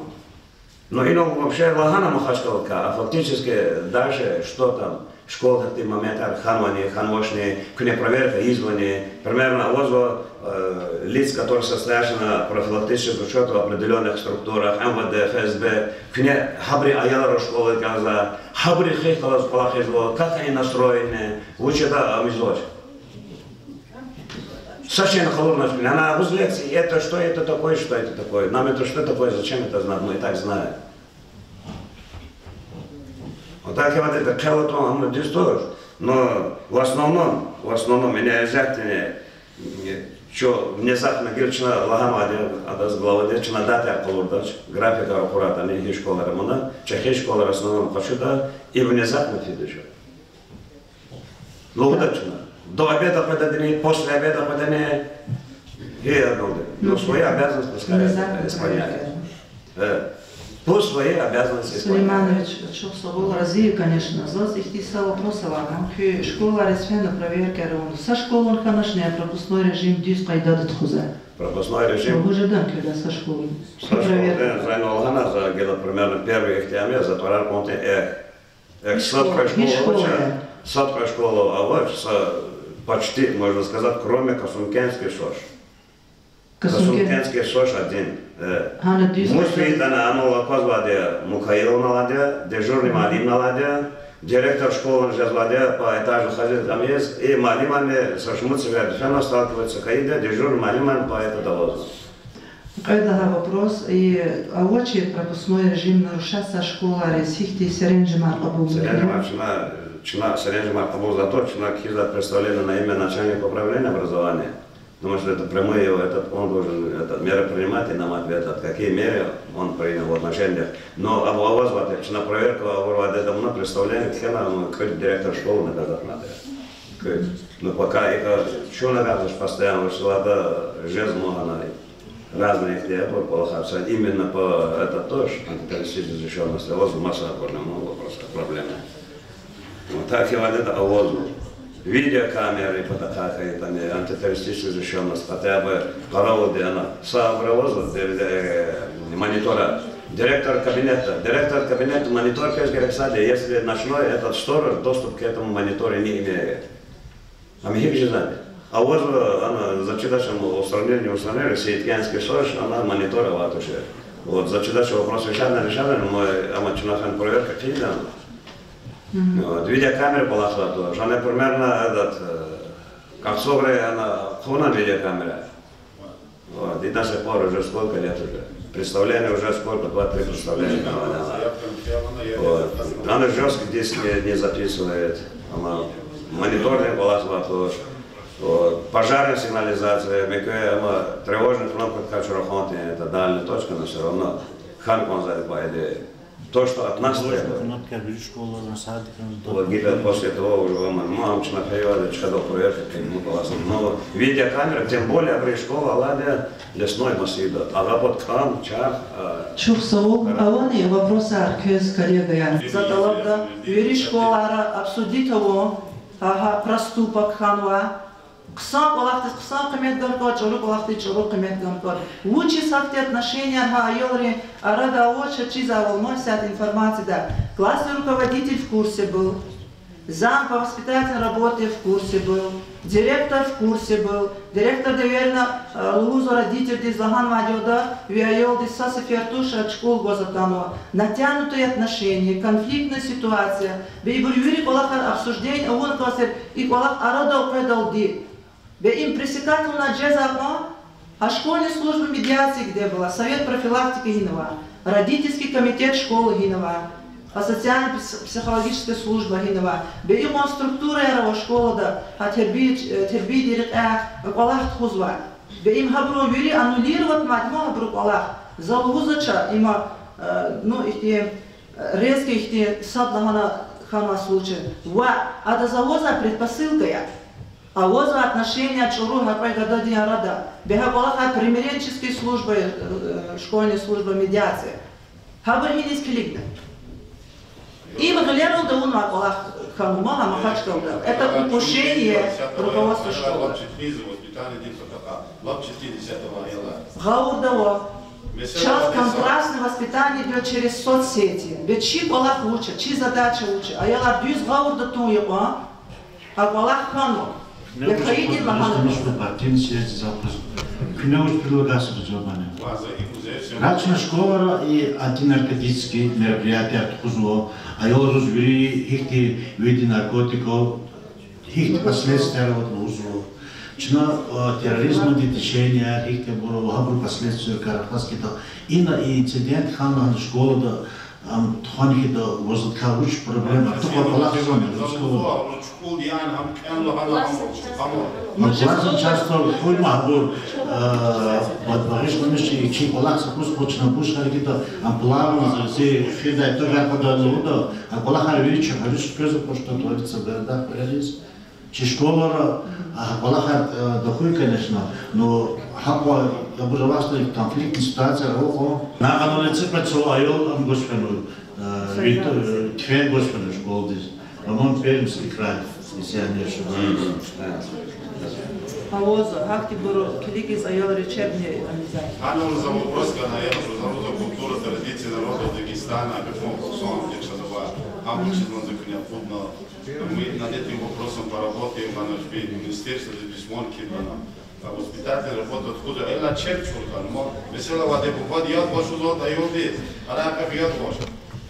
Но инал вообще лагьана Махачкъаладикай, а фактически дальше что там, школада гьахьтин моментар хьанвани, хьанвачни, куьне проверка ийизвани, примерно авазва, э, лиц, которые состоят на профилактических учётах в определённых структурах, МВД, ФСБ, куьне гьабурун аялар школадиз кӀанзава, гьабуру хих галаз кӀвалах ийизва, как они настроены, вуч ятӀа ам ийизвач. Са шейни къалурнач куьне. Ана агъуз лекция, это что это такое, что это такое. Нам это что такое, зачем это знать, мы и так знаем. Отак я, вот это хъел атун гьам дуьз туш. Но в основном, в основном, ина эзятдини, э, чун внезапно гила чна лагьанвайди, адаз главадиз чна датаяр къалурдач, графикар ракъурайтӀани, гьи школайра мана, чахъ гьи школайра в основном къачуда, и внезапно фида чун. Лугьуда чна. До обеда къведадини, после обеда къведадини. И одно. Ну, свои обязанности пускай исполняют. Э. Пусть свои обязанности исполняют. Сулейманович, чухсагъул, рази я, конечно, заз ихьтин са вопрос ава. Гьам куь школайриз фена проверкаяр авуна, са школани хьаначни пропускной режим дуьз къайдада тухузва? Пропускной режим. Ва вуж жеда куьне са школа? Са школа, проверка. Зани лагьана за, гила примерно первый ихьтин ам я, за тӀварар кьунтӀин эхь. Эхь, са кьве школа авач, са кьве школа авач, са, почти, можно сказать, кроме Касумкентской ШОШ. Касумкентский ШОШ один. Э. Гьана дуьз. Мус фейитӀани, ана аквазвайди я, Мукаиловна алайди я, дежурный муаллимни алайди я, директор школани жезвайди я, по этажу хазир ам яз, и муаллимарни са шумуд сеферда фена сталкиваться хьайиди я, дежурный муаллимарни по этажу авазва. Кьвед лагьай вопрос, и авачир пропускной режим нарушать са школайриз, гьихьтин серенжемар кьабулна? Серенжемар чна, чна серенжемар кьабулзаватӀа, чна кхьизва представление на имя начальника управления образования. Потому что это прямые, этот, он должен, этот, меры принимать и нам ответ дать, какие меры он принял в отношениях. Но абур авазватӀа, чна проверка авурватӀа, это мна представление кхьена, ну, куь директор школы наказать надо. Куь, ну, пока это, чун наказываешь постоянно, вот силада жез могана, разные ихтияр, по, по, именно по, это тоже, антитеррористической защищённости, вот масса проблем, ну, вопросов, проблемы. Вот так и вот это авазва. Видеокамеры, и патахъай хьайитӀани, антитеррористическая защищённость, хотя бы къаравулди ана. Са абур авазва, де-, де-, э, монитора. Директор кабинета. Директор кабинета монитор квез герек сад я, если ночной этот сторож доступ к этому монитору не имеет. Ам гьикӀ жезвайди? Авазва, ана, за чидач ам устранили, не устранили, Сеидкентский ШОШ, ана монитор авайди туш. Вот, за чидач вопрос решатьна, решатьна, но ам чна хьана проверка хъийида. Вот, видеокамера кӀвалахзавайди туш. Ана примерно этот, э, Кахсугъри ана хъувуна видеокамера. Вот, и до сих пор уже сколько лет уже. Представление уже сколько, два-три представления там, да. Вот. Она жёсткий диск не, не записывает. Ана мониторинг кӀвалахзавайди туш. Вот. Пожарная сигнализация, мекуь, ама тревожная кнопка качура хонтин, это дальняя точка, но всё равно хьана кӀанзавайди, по идее. То, что от нас требует. Кнопка вири школайра, садикра. Вот где-то после того уже, ама, ну, ам чна фейила, чкадал проверка, как мы полосом. Но видеокамера, тем более, абуру школа алайди я лесной массивда. Агъа пад кам, чарх, а. Чухсагъул, авани вопросар квез, коллегаяр? За тӀалабда, вири школайра обсудить авун, агьа, проступок хьанва. Хъсан кӀвалахдиз хъсан къимет гана кӀватӀ, чӀуру кӀвалахдиз чӀуру къимет гана кӀватӀ. Вучиз гьахьтин отношенияр гьа аялрин арада авач, чизвайвал ман исятда информацияда. Классный руководитель в курсе был, зам по воспитательной работе в курсе был, директор в курсе был. Директорди уверенно, э, лугьузва родительдиз, лагьанвайди я, ви аялдиз са сефер туш, а чукӀул гваз атанва. Натянутые отношения, конфликтная ситуация. Бе ибур вири кӀвалахар обсуждение авуна кӀанзаватӀа, и кӀвалах арадал къведалди. Бе им пресекать авунвай жезвай кьван, а школьная служба медиации где была, совет профилактики гьинава, родительский комитет школы гьинава, а социально-пс-, психологическая служба гьинава. Бе икьван структураяр ава школада, гьа тербия-, э, тербиядин рекьяй кӀвалах тухузвай. Бе им гьабурун вири аннулировать авунмад гьабурун кӀвалах. За лугьузвач, има, э, ну, ихьтин, э, резкий ихьтин сад лагьана хьанвай случай. Ва адаз авазвай предпосылкаяр. Авазвай отношенияр чӀуру гьа кьве гададин арада. Бе гьа кӀвалахар примиренческий служба, э, школьная служба медиации. Гьабур гьиниз килигна? Им гъилералди авунвай кӀвалах хьанва гьа Махачкъалада. Это упущение руководства школы. Гъавурда ава. Чаз контрастное воспитание идёт через соцсети. Бе чи кӀвалах вуч я, чи задача вуч я? Аялар дуьз гъавурда тун я кьван. А кӀвалах хьанва. Я хайидин лагьана. Партийный съезд завхуз. Куьне вуч предлагать авуна? Рачна школара и антинаркотический мероприятияр тухузва. Аялриз вири гьихьтин види наркотиков, гьихьтин последствияр аватӀа лугьузва. Чна, а, терроризмдин движенияр, гьихьтинбур, гьабурун последствияр кар хкваз кӀанда. Ина и инцидент хьана лагьана школада, ам тухвана хьайитӀа, ваз лугьуда вуч проблема. Тухвай кӀвалах жезва школада. Ну, классный часть. Классный частьдал хуьрмай гьабур, а, ба-, багъишламиш чи кӀвалах са кӀус къачуна буш хьайитӀа, ам плавно за зи хирдай тагар къведай лугьуда, а кӀвалахар вири чи гьарис квез, то, что творится в городах, в городах. Чи школара, а, кӀвалахар, э, тахьуй, конечно, но гьакӀ я, абур авайди конфликтный ситуацияяр авай кьван. Накьан лезги цӀикьвед йисан аял ам гваз фенва, э, вит-, э, тфен гваз фенва школадиз. По-моему, Пермский край, если я не ошибаюсь. Авазва, гьахьтинбуру килигиз аялриз чебни обязательно. Гьанал за вопрос гана, я, за культура, традиции народов Дагестана, абурун хъсан дичазава, гьам чизван за куьне акъудна. Мы над этим вопросом поработаем, ана жби министерстводиз письмо кхьидайвал. А воспитательная работа тухузвай, элла чеб чуртан, мо, месела ваде бубад яд гваз жузва аялди, ана кьве яд гваз.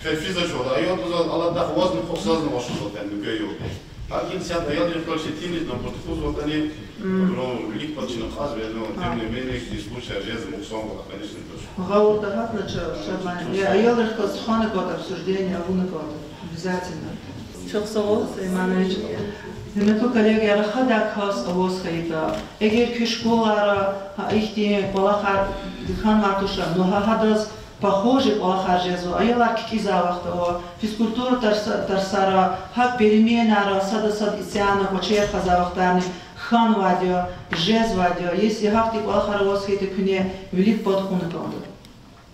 Фе-, физа жуваз, аялдиз алатӀа вазни хъусазни ваз жузва, тани муькуь аялди. Гьакин сят аялрихъ галаз четинизни абур тухузватӀани, абурун вилик пад чна кьазва, но тем не менее, эти случаи жезва, мукьсан гала, конечно, тоже. Гъавурда гьатна ча-, чаман. Я, аялрихъ галаз тухвана кӀанда, обсуждение авуна кӀанда. Обязательно. Чухсагъул, Сулейманович. Гьуьрметлу коллега, я рахадай кас аваз хьайитӀа, эгер куь школара гьа ихьтин кӀвалахар хьанвай туша, ну гьа гьадаз похожий кӀвалахар жезва, аялар кикӀизвай вахт ава, физкультура тарса-, тарсара, гьакӀ переменайра, сада сад исятда кӀвачер хквезвай вахтарни хьанвайди я, жезвайди я, если гьахьтин кӀвалахар аваз хьайитӀа, куьне вилик пад хьана кӀанда.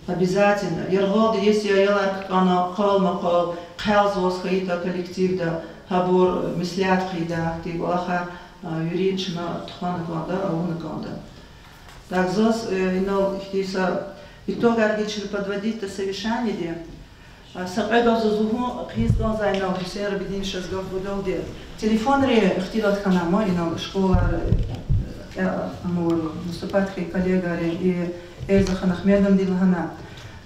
Обязательно. Яргъалди, если аялар ккӀана, къал-макъал хъелзаваз хьайитӀа коллективда, гьабур меслят хъийида, гьахьтин кӀвалахар, а, вири чна тухвана кӀанда, авуна кӀанда. Так, заз, э, инал ихьтин са итогар гила чна подводитьда совещаниеди. А, са кьве гаф заз лугьун хъийиз кӀанзавай инал Гьуьсейн Рабидиновичаз гаф гудалди. Телефонри ихтилат хьана ма инал школайра, э, э, амма вуступать хьайи коллегарин и Эрзахан Агьмедовнади лагьана.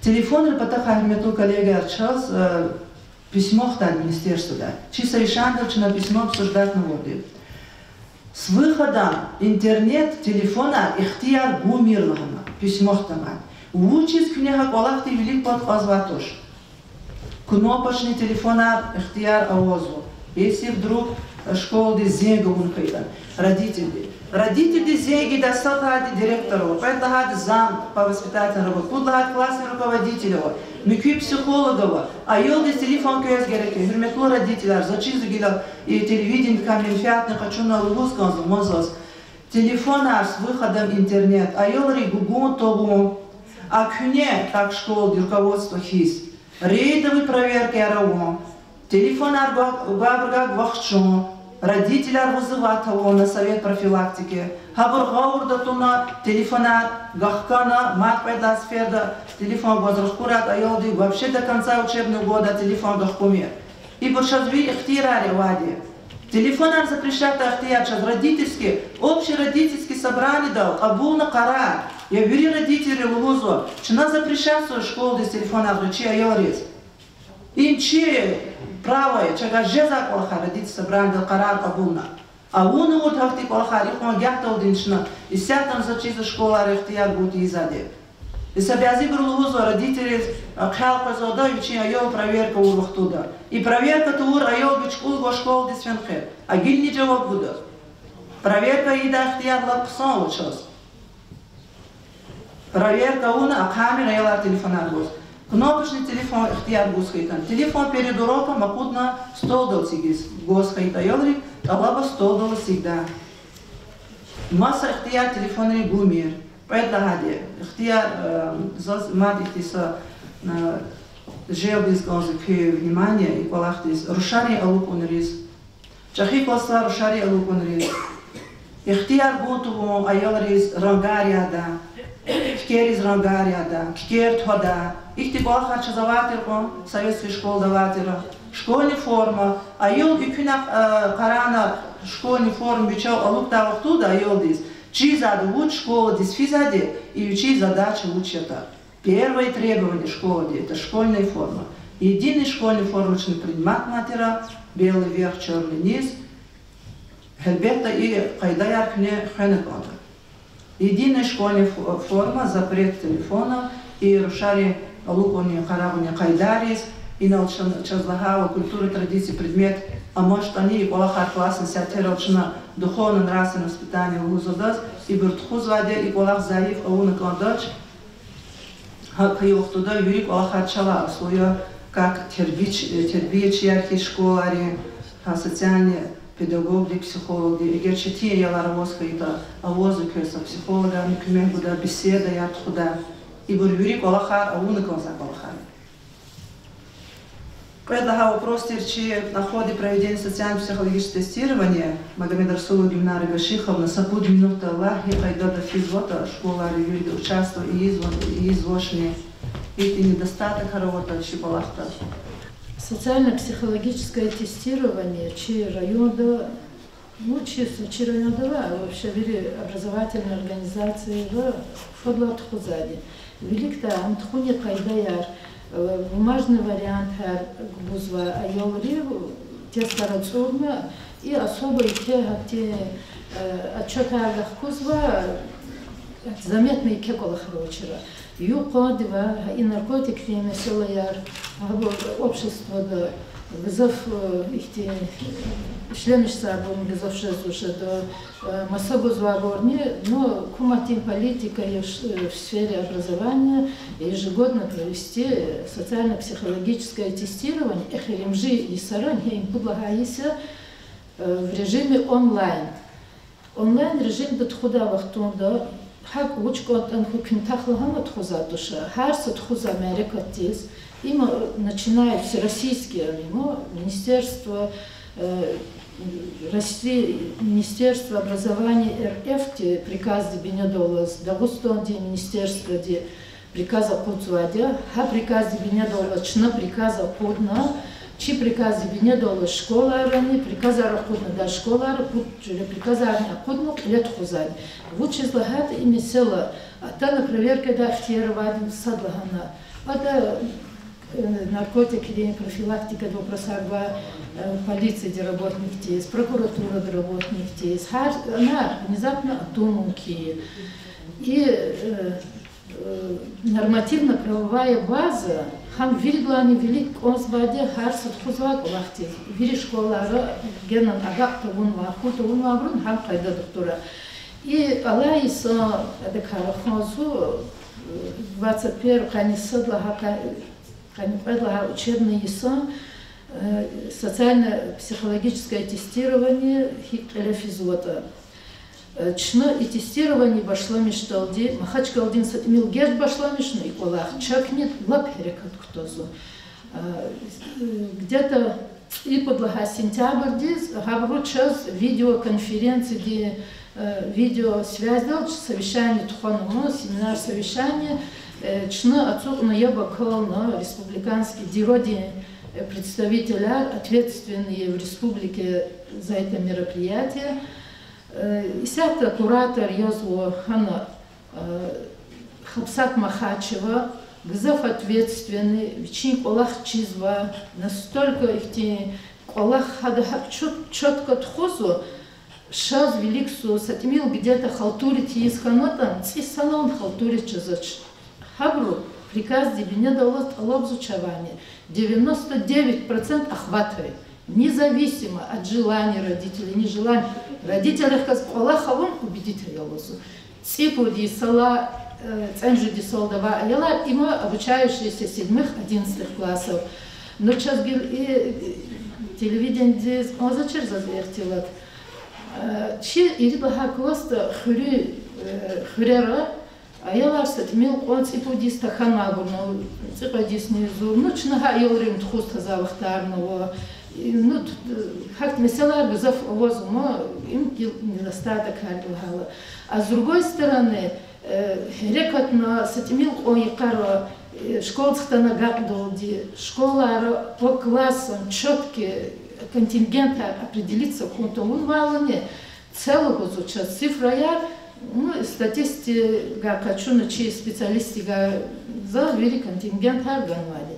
Телефонрин патахъай, гьуьрметлу коллегаяр, чаз, э, письмо хтана министерствода. Чи совещаниедал чна письмо обсуждатьнавайди. С выходом интернет телефонар ихтияр гумир лагьана письмо хтана. Вучиз куьне гьа кӀвалахдин вилик пад кьазвай туш? Кнопочный телефонар ихтияр авазва, если вдруг школадиз зенг авун хьайитӀа родительди. Родительдиз зенг ийидай сад лагьайди директордивай, кьвед лагьайди зам по воспитательной работе, пуд лагьайди классный руководитель ава, муькуь психолог ава, аялдиз телефон квез герек я, гьуьрметлу родителар, заз чизва гила и телевидениедикай менфятни къачуна лугьуз кӀанзава ма заз. Телефонар с выходом интернет, аялри гугун тавун, а куьне, как школадин руководство хьиз, рейдовый проверкаяр авун, телефонар гва-, гвайбурувай вахчун, родителар вызывать авун на совет профилактики, гьабур гъавурда туна телефонар гахкана, мад кьвед лагьай сеферда телефон гваз рахкурай аялди, вообще до конца учебного года телефон гахкумир. Ибур чаз вири ихтиярар авайди. Телефонар запрещать ийидай ихтияр чаз родительский, общий родительский собраниедал кьабулна къарар я, вири родительри лугьузва, чна запрещатьзава школадиз телефонар гъидай чи аялриз. Им чи право я, чавай жезвай кӀвалах я родительский собраниедал къарар кьабулна. Авунва гьахьтин кӀвалахар, икьван гагьдалди чна, исятдани заз чизва школайра ихтияр гуз тийизвайди. Исятда бязибуру лугьузва родительриз, а, хъел къвезвайди я вичин аял проверка авур вахтунда. И проверка тавур аял вич кӀулгва школадиз фена хьи, а гилани жаваб гуда. Проверка ийидай ихтияр лап хъсан ава чаз. Проверка авуна, ахъаймир аялар телефонар гуз. Кнопочный телефон ихтияр гуз хьайитӀани, телефон перед уроком акъудна столдал эцигиз гваз хьайитӀа аялри, тӀалаба столдал эцигда. Маса ихтияр телефонрин гумир. Кьвед лагьайди ихтияр, э, заз мад ихьтин са, э, желбиз кӀанзава куь внимание и кӀвалахдиз, рушарин алукӀунриз. ЧӀехи классдин рушарин алукӀунриз ихтияр гун тавун аялриз рангар ядай, кикериз рангар ядай, кикер твадай. Ихьтин кӀвалахар чаз авай тир кьван, советский школада авай тир. Школьный форма. Аял экуьнахъ, э, къарагъна школьный форма вичел алукӀдай вахтунда аялдиз чизвайди вуч школадиз физвайди и вичин задача вуч ятӀа. Первое требование школади — это школьная форма. Единый школьный форма чна приниматьнавай тир, белый верх, чёрный низ. Гьелбетда, и къайдаяр куьне хвена кӀанда. Единая школьная фо-, форма, запрет телефона и рушарин алукӀунин, къарагъунин къайдариз, инал чаз, чаз лагьайвал, культура, традиции предмет амачтӀани, и кӀвалахар классный сятерал чна духовно-нравственное воспитание лугьузвайди я, ибур тухузвайди я, и кӀвалах зайиф авуна кӀандач. ГьакӀ хьайи вахтунда вири кӀвалахар чалай аслу я, как тербич-, э, тербиячияр хьиз школайрин, гьа социальный Педагогдик, психологдик, эгер четин аялар аваз хьайитӀа, авазва квез са психологарни куьмек гуда, беседаяр тухуда. Ибур вири кӀвалахар авуна кӀанзавай кӀвалахар я. Кьвед лагьай вопрос тир чи на ходе проведения социально-психологического тестирования Магомедрасулова Гульнара Гашиховна са пуд минутдал лагь, гьи къайдада физватӀа школайри вирида участвовать ийизва-, ийизвачни, гьихьтин недостаткар аватӀа чи кӀвалахда. Социально-психологическое тестирование чи районда, ну, чисто чи районда ва вообще вири образовательный организацияра фадлай тухузвайди. Виликдай ам тухунин къайдаяр, э, бумажный вариантар гузва аялри, тестар ацӀурна, и особо еке гьахьтин, э, отчётар вахкузва, заметный еке кӀвалахар авачир. Юкъуз ва гьа и наркотикдин месэлаяр, гьабур обществода гзаф, э, ихьтин, э, ишлемишзавайбурни гзаф жезва жеда, э, маса гузвайбурни, но гьукуматдин политика я в сфере образования ежегодно провести социально-психологическое тестирование эхиримжи йисара, гьа им пуд лагьай йис я, э, в режиме онлайн. Онлайн режимда тухудай вахтунда гьакӀ вуч кӀантӀани хьухь, куьн тахьла гьана тухузвайди туш, гьар са тухузвай мярекатдиз, им, начиная всероссийский, ам, министерство, э, Росси-, Министерство образования РФ-ди приказдин бинедаллаз, Дагъустандин министерстводи приказ акъудзавайди я, гьа приказдин бинедаллаз чна приказ акъудна, чи приказдин бинедаллаз школайрани приказар акъудна, да школайра пуд жуьре приказарни акъудна кьиле тухузвайди. Вучиз лагьайтӀа и месэла атана проверкадай ихтияр авайди, сад лагьана, ада, э, наркотикрин профилактикадин вопросар гвай, э, полициядин работникдиз, прокуратурадин работникдиз, гьар, ана внезапно атун мумкин я. И, э, э, нормативно-правовая база, гьам виридалайни вилик кӀанзавайди я гьар са тухузвай кӀвалахдиз. Вири школайра генани агакь тавунвай, хьун тавунвайбурун гьам къайдада тухуз. И алай йисан, адакай рахазва, э, двадцать первый, къанни сад лагьай, къа-, къанни кьвед лагьай учебный йисан, э, социально-психологическое тестирование гьикӀ кьиле физватӀа. Э, чна и тестирование башламишдалди, Махачкъаладани са тӀимил геж башламишна и кӀвалах, чакни лап гьерекат кутазва. Э, где-то цӀипуд лагьай сентябрдиз гьабуру чаз видеоконференцияди, э, видеосвязьдал совещание тухванва, семинар-совещание, э, чна ацукьна яб акална республиканский ДИРОдин, э, представителар, ответственные в республике за это мероприятие. Э, исятда куратор язва гьана, э, Хабсат Махачева, гзаф ответственный, вичин кӀвалах чизва, настолько ихьтин кӀвалах гьада гьакӀ чёт-, чётко тухузва, шаз виликзава, са тӀимил где-то халтурить ийиз хьанватӀани, цӀи санални халтурить жезвач. Гьабуру приказдин бинедаллаз тӀалабзава чавайни девяносто девять процент охватывать, независимо от желания родителей, нежелания. Родителехъ галаз кӀвалах авун убедить ая лугьузва. ЦӀипуд йисалай, э, цӀемуьжуьд йисалди авай аялар, им обучающиеся седьмых, одиннадцатых классов. Ну, чаз гила и, э, телевиденидиз кӀанзавачир заз ихтилат. Э, чи ирид лагьай классда хуьруьн, э, хуьрера аялар са тӀимил кьван-цӀипуд йис тахьанвайбурни, цӀикьвед йисни зурни, ну, чна гьа аялрин тухуз тазавай вахтарни ава. Ну, гьахьтин месэлаяр гзаф авазва, им гила недостаткар лагьайла. А с другой стороны, э, гьерекатна са тӀимил кьван йикъара, э, школдиз хтана агакьдалди, школайра по классам чёткий контингентар определиться хьун тавунвайлани, це лугьузва чаз цифраяр, ну, статистикай къачуна чи специалистдивай, за вири контингентар ганвайди.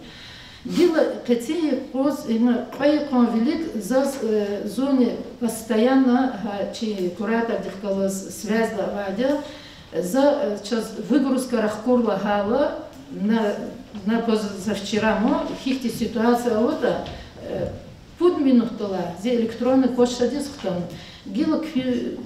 Гила къенин юкъуз, ина кьве йикъан вилик заз, э, зунни постоянно, гьа, чи куратордихъ галаз связьда авайди я, за, э, чаз выгрузкаяр хкур лагьайла, на, на позавчера мо, гьихьтин ситуация аватӀа, э, пуд минутдалай зи электронный почтадиз хтана. Гила куь-,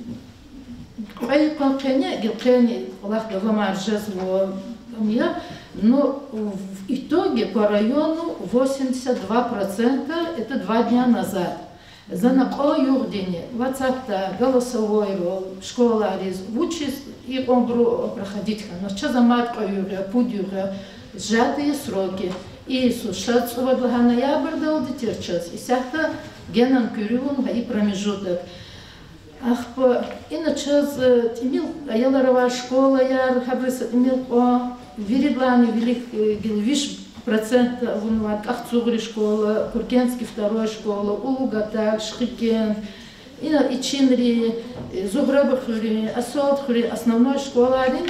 кьве йикъан къене, гила къене кӀвалах давамар жезва, ам я, но в итоге по району восемьдесят два процента, это два дня назад. За накьан югъдини WhatsApp-да голосовойрал школайриз вучиз икьванбуру проходить хьанва. Чаз амай кьве югъ я, пуд югъ я, сжатые сроки. Июсун шаз цӀувад лагьай ноябрьдалди тир чаз. Исятда генани куьруь авуна гьа и промежуток. Ахпа ина чаз, э, тӀимил аялар авай школаяр, гьабуруз са тӀимил кьван, виридалайни вилик, э, гила виш процент авунвай КӀахцугърин школа, Куркенский второй школа, Улугатар, Шихкент, ина Ичинрин, э, Зугьрабахуьруьн, Асалтхуьруьн основной школайрини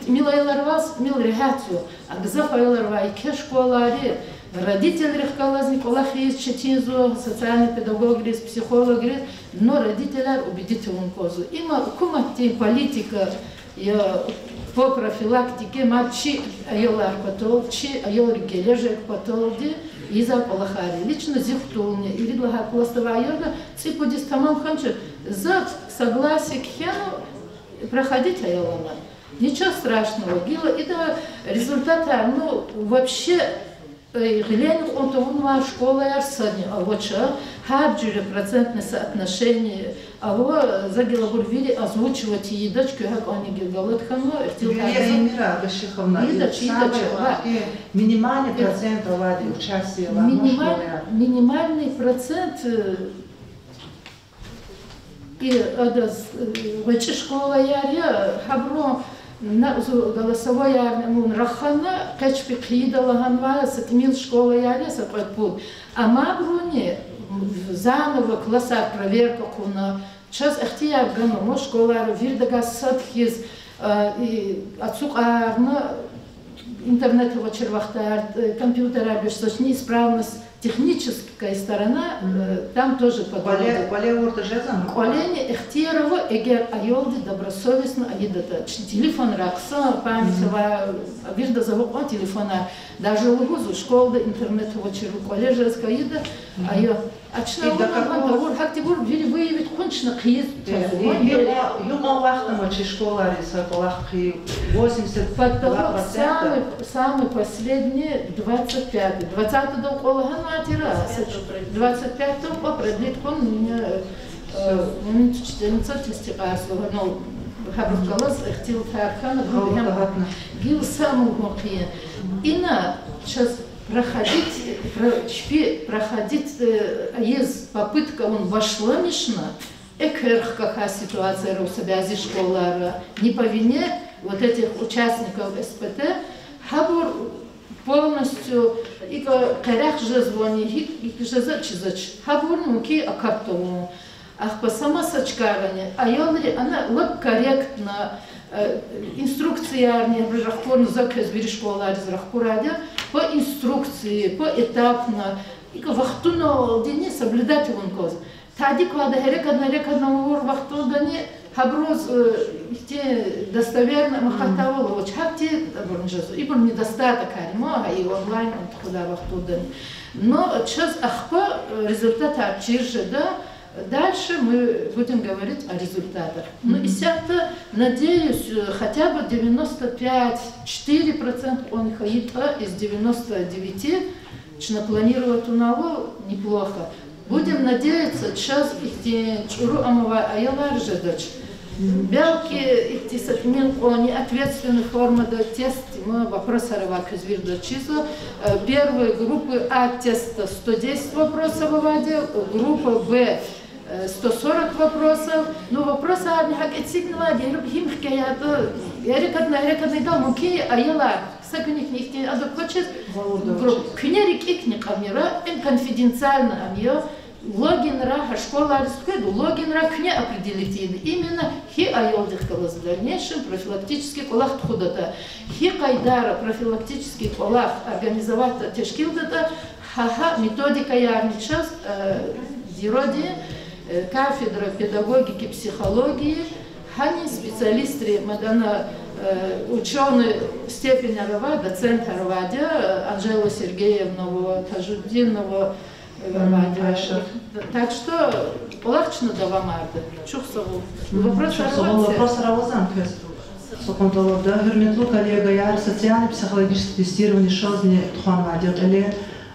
тӀимил аялар аваз тӀимил регьятзава. А гзаф аялар авай еке школайри, родительрихъ галазни кӀвалах ийиз четинзава, социальный педагогриз, психологриз, но родителар убедить авун кӀанзава. Има гьукуматдин политика я по профилактике, мад чи аялар патал, чи аялрин гележег паталди ийизвай кӀвалахар я. Лично зи хтулни, ирид лагьай классда авай аялди цӀипуд йис тамам хьанвайди я, за согласие кхьенва, проходить ая лагьана. Ничего страшного, гила ида результатар, ну, вообще, э, гъилени кьун тавунвай школаяр садни авач, гьар жуьре процентное соотношение ава, за гила абур вири озвучивать ийидач, куьн гьакӀни гила галат хьанва, ихтилатар. Юлия Эмирабашиховна, ида чи, ида чи, самый ва важный, минимальный процент авайди участие лагьана школаяр. Минимальный процент, э, И адаз, э, гъвечӀи школаяр я, гьабуру на зу голосовоярни авун рахана, къе чпи хъийида лагьанвай са тӀимил школаяр я, са кьве-пуд. Амма абуруни заново классар проверка авуна, чаз ихтияр гана, мо школайра виридагай сад хьиз, э, и ацукьарна, интернет авачир вахтар, э, компьютерар бес, неисправность, техническая сторона, э, там тоже подводит. КӀвале, кӀвале авуртӀа жезва? КӀвалени ихтияр ава, эгер аялди добросовестно ийидатӀа. Ч-, телефонрай хъсан память ава, виридаз ава кьван телефонар. Даже лугьузва, школада интернет авачир, кӀвале жез хьайида, ая, а чна вуна гьан тавур, гьахьтинбур вири выявить хъувуна чна хъийиз чаз. Юкьван вахт ама чи школайриз са кӀвалах хъийи, восемьдесят два процента. Потолок самый, самый последний, двадцать пятый. Двадцатыйдал кьван лагьанвай тир, двадцать пятыйдал кьван продлить хъувуна, э, э, учительница тестикьарзава, ну, гьабурухъ галаз ихтилатар хьана, гьабуру гьам гьатна. Гила са мугьман хъийин. Ина чаз проходить, про-, чпи проходить, э, ийиз попытка авун башламишна, экв хкахьай ситуацияр ава са бязи школайра, не по вине вот этих участников СПТ, гьабур полностью икӀ къерех жезвани, гьикӀ, икӀ жезва чизвач, гьабурни мумкин акатда авун. Ахпа са маса чкайрани аялри ана лап корректно, э, инструкциярни абуруз рахкурна, за квез вири школайриз рахкурайди я, по инструкции, поэтапно, икӀ вахтуналдини соблюдать авун кӀанзава. Тади квайда гьерекатна, гьерекатна авур вахтундани гьабуруз, э, ихьтин достоверно акъатайвал авач, гьахьтин абурни жезва. Ибур недостаткар я, ма, и онлайн тухудай вахтундани. Но чаз ахпа, э, результатар чир жеда, дальше мы будем говорить о результатах. Ну, исятда, надеюсь, э, хотя бы девяносто пять, четыре процента кьван хьайитӀа из девяносто девяти, чна планировать авунва, неплохо. Будем надеяться, чаз ихьтин чӀуру ам авай аялар жедач. Белки ихьтин са тӀимил кьван неответственный формада тест, ма, вопросар авай квез вирида чизва. Э, первой группы А теста сто десять вопросов авайди, группа Б, э, сто сорок вопросов. Ну, вопросарни гьакӀ эцигнавайди я, гьим хкяятӀа, гьерекатна, гьерекатна ийидайла мумкин я аялар са куьникни ихьтин адак квачиз, групп-, куьне рикӀикни кьамира, им конфиденциально ам я, логинра, гьа школайриз куьд, логинра куьне определить ийида. Именно гьи аялдихъ галаз в дальнейшем профилактический кӀвалах тухудатӀа, гьи къайдара профилактический кӀвалах организовать тешкилдатӀа, гьа, гьа методикаярни чаз, э, ДИРО-дин, э, кафедра педагогики, психологии, гьанин специалистри, мадана, э, учёный степеньар авай, доцентар авайди я, э, Анжела Сергеевнава, Тажутдинова, э, авайди я. Так что кӀвалах чна давамарда. Чухсагъул. Вопросар авазва? Вопросар авазва квез? Сукъун тӀалабда, гьуьрметлу коллегаяр, социально-психологическое тестирование шазни тухванвайди я кьиле.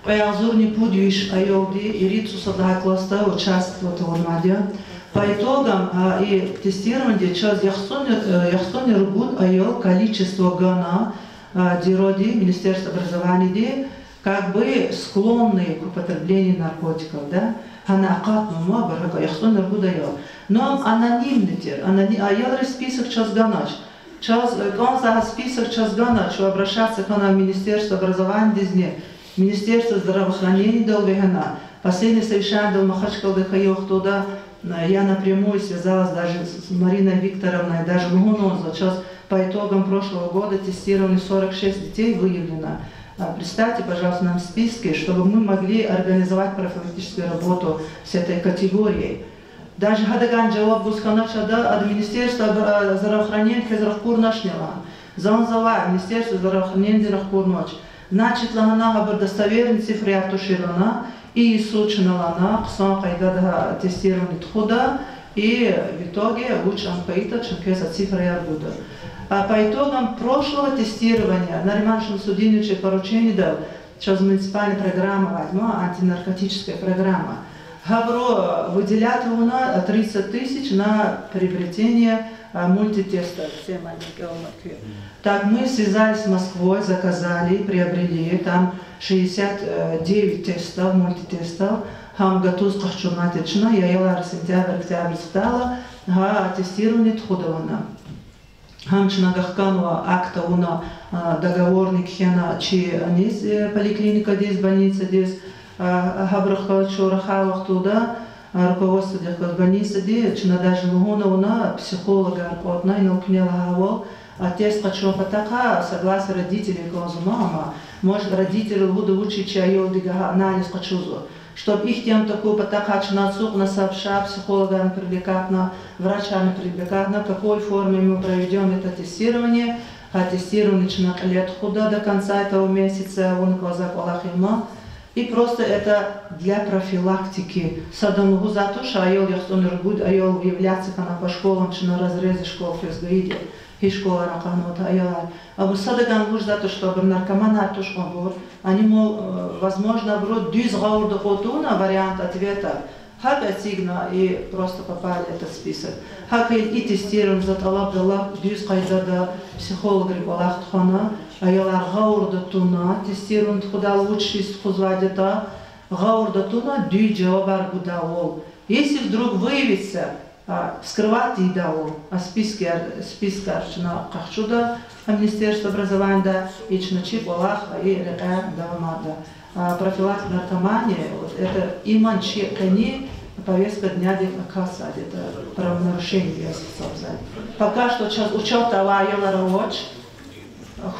Агъзурни пуд виш аялди ирид-цӀусад лагьай класда участвовать авунвайди я. По итогам, а, и тестированиеди чаз яхцӀурни, э, яхцӀурни ругуд аял количество гана, а, дироди, Министерство образованиеди, как бы склонные к употреблению наркотиков, да? Гьана акъатнава, абур гьакӀ яхцӀурни ругуд аял. Но анонимный тир, аноним, аялрин список чаз ганач. Чаз, э, кӀанзавай список чаз ганач, чун обращаться хьана Министерство образованиедизни, Министерство здравоохранениедал вегьена. Последний совещаниедал Махачкъалада хьайи вахтунда, э, я напрямую связалась даже с Мариной Викторовной, даже лугьун кӀанзава, чаз по итогам прошлого года тестирования сорок шесть детей выявлено. А, представьте, пожалуйста, нам списки, чтобы мы могли организовать профилактическую работу с этой категорией. Даже гьадакай жаваб гуз хьанач ада, ада Министерство, а, здравоохранения квез рахкурначни лагьана. Зун завай Министерство здравоохранениедиз рахкурнавач. Значит, лагьана, гьабур достоверный цифраяр туширна, и йисуз чна лагьана, хъсан къайдада тестирование тухуда, и в итоге вуч ам хьайитӀа чна квез а цифраяр гуда. А по итогам прошлого тестирования Нариман Шамсудиновичан поручениедал чаз муниципальная программа авайди я, антинаркотическая программа. Гьабуру выделять авуна тридцать тысяч на приобретение, а, мультитестов. Так мы связались с Москвой, заказали, приобрели там шестьдесят девять тестов, мультитестов. Гьам гатуз къахчунайтӀа чна, я аялар сентябрь, октябрь стхадайла, гьа тестирование тухуда авуна. Гьам чна гахканва акт авуна, а, договорни кхьена чи аниз, э, поликлиникадиз, больницадиз, а, гьабурухъ галаз чун рахай вахтунда, а, руководстводихъ галаз больницади, чна даже лугьун авуна, психологар кӀватӀна, инал куьне лагьайвал, а, тест къачун патахъай согласие родителей кӀанзава, мама, может, родитель лугьуда вуч я чи аялдиз, гьа анализ къачузва. Чтоб ихьтин тахьун патахъай чна ацукьна са психологарни привлекать авуна, врачарни привлекать авуна, в какой форме мы проведём это тестирование, гьа тестирование чна кьиле тухуда до конца этого месяца, вун кваза кӀвалах ийида. И просто это для профилактики. Садан лугьузвайди туш, аял яхцӀурни ругуд аял выявляться хьана по школам, чна разрезы школ квез гайиди я. Гьи школайра акъатнаватӀа аялар. Абур садакай лугьузвайди туш, что абур наркоманар туш кьван абур. Они, мол, э, возможно, абуру дуьз гъавурда кьун тавуна вариант ответа. ГьакӀ эцигна и просто попали в этот список. ГьакӀ и тестирование за тӀалабдалди дуьз къайдада психологрин кӀвалах тухвана, аялар гъавурда туна, тестирование тухудайла вуч хьиз тухузвайди ятӀа, гъавурда туна дуьз жавабар гудайвал. Если вдруг выявится, а, скрывать ийидайвал, а, спискар, спискар чна къахчуда, а, Министерство образованиеда, и чна чи кӀвалах и рекьяй давамарда. А, профилактика наркомании, вот это иман чи къени повестка днядик акатзавайди, это правонарушение яз гьисабзавайди. Пока что чаз учётда авай аялар авач,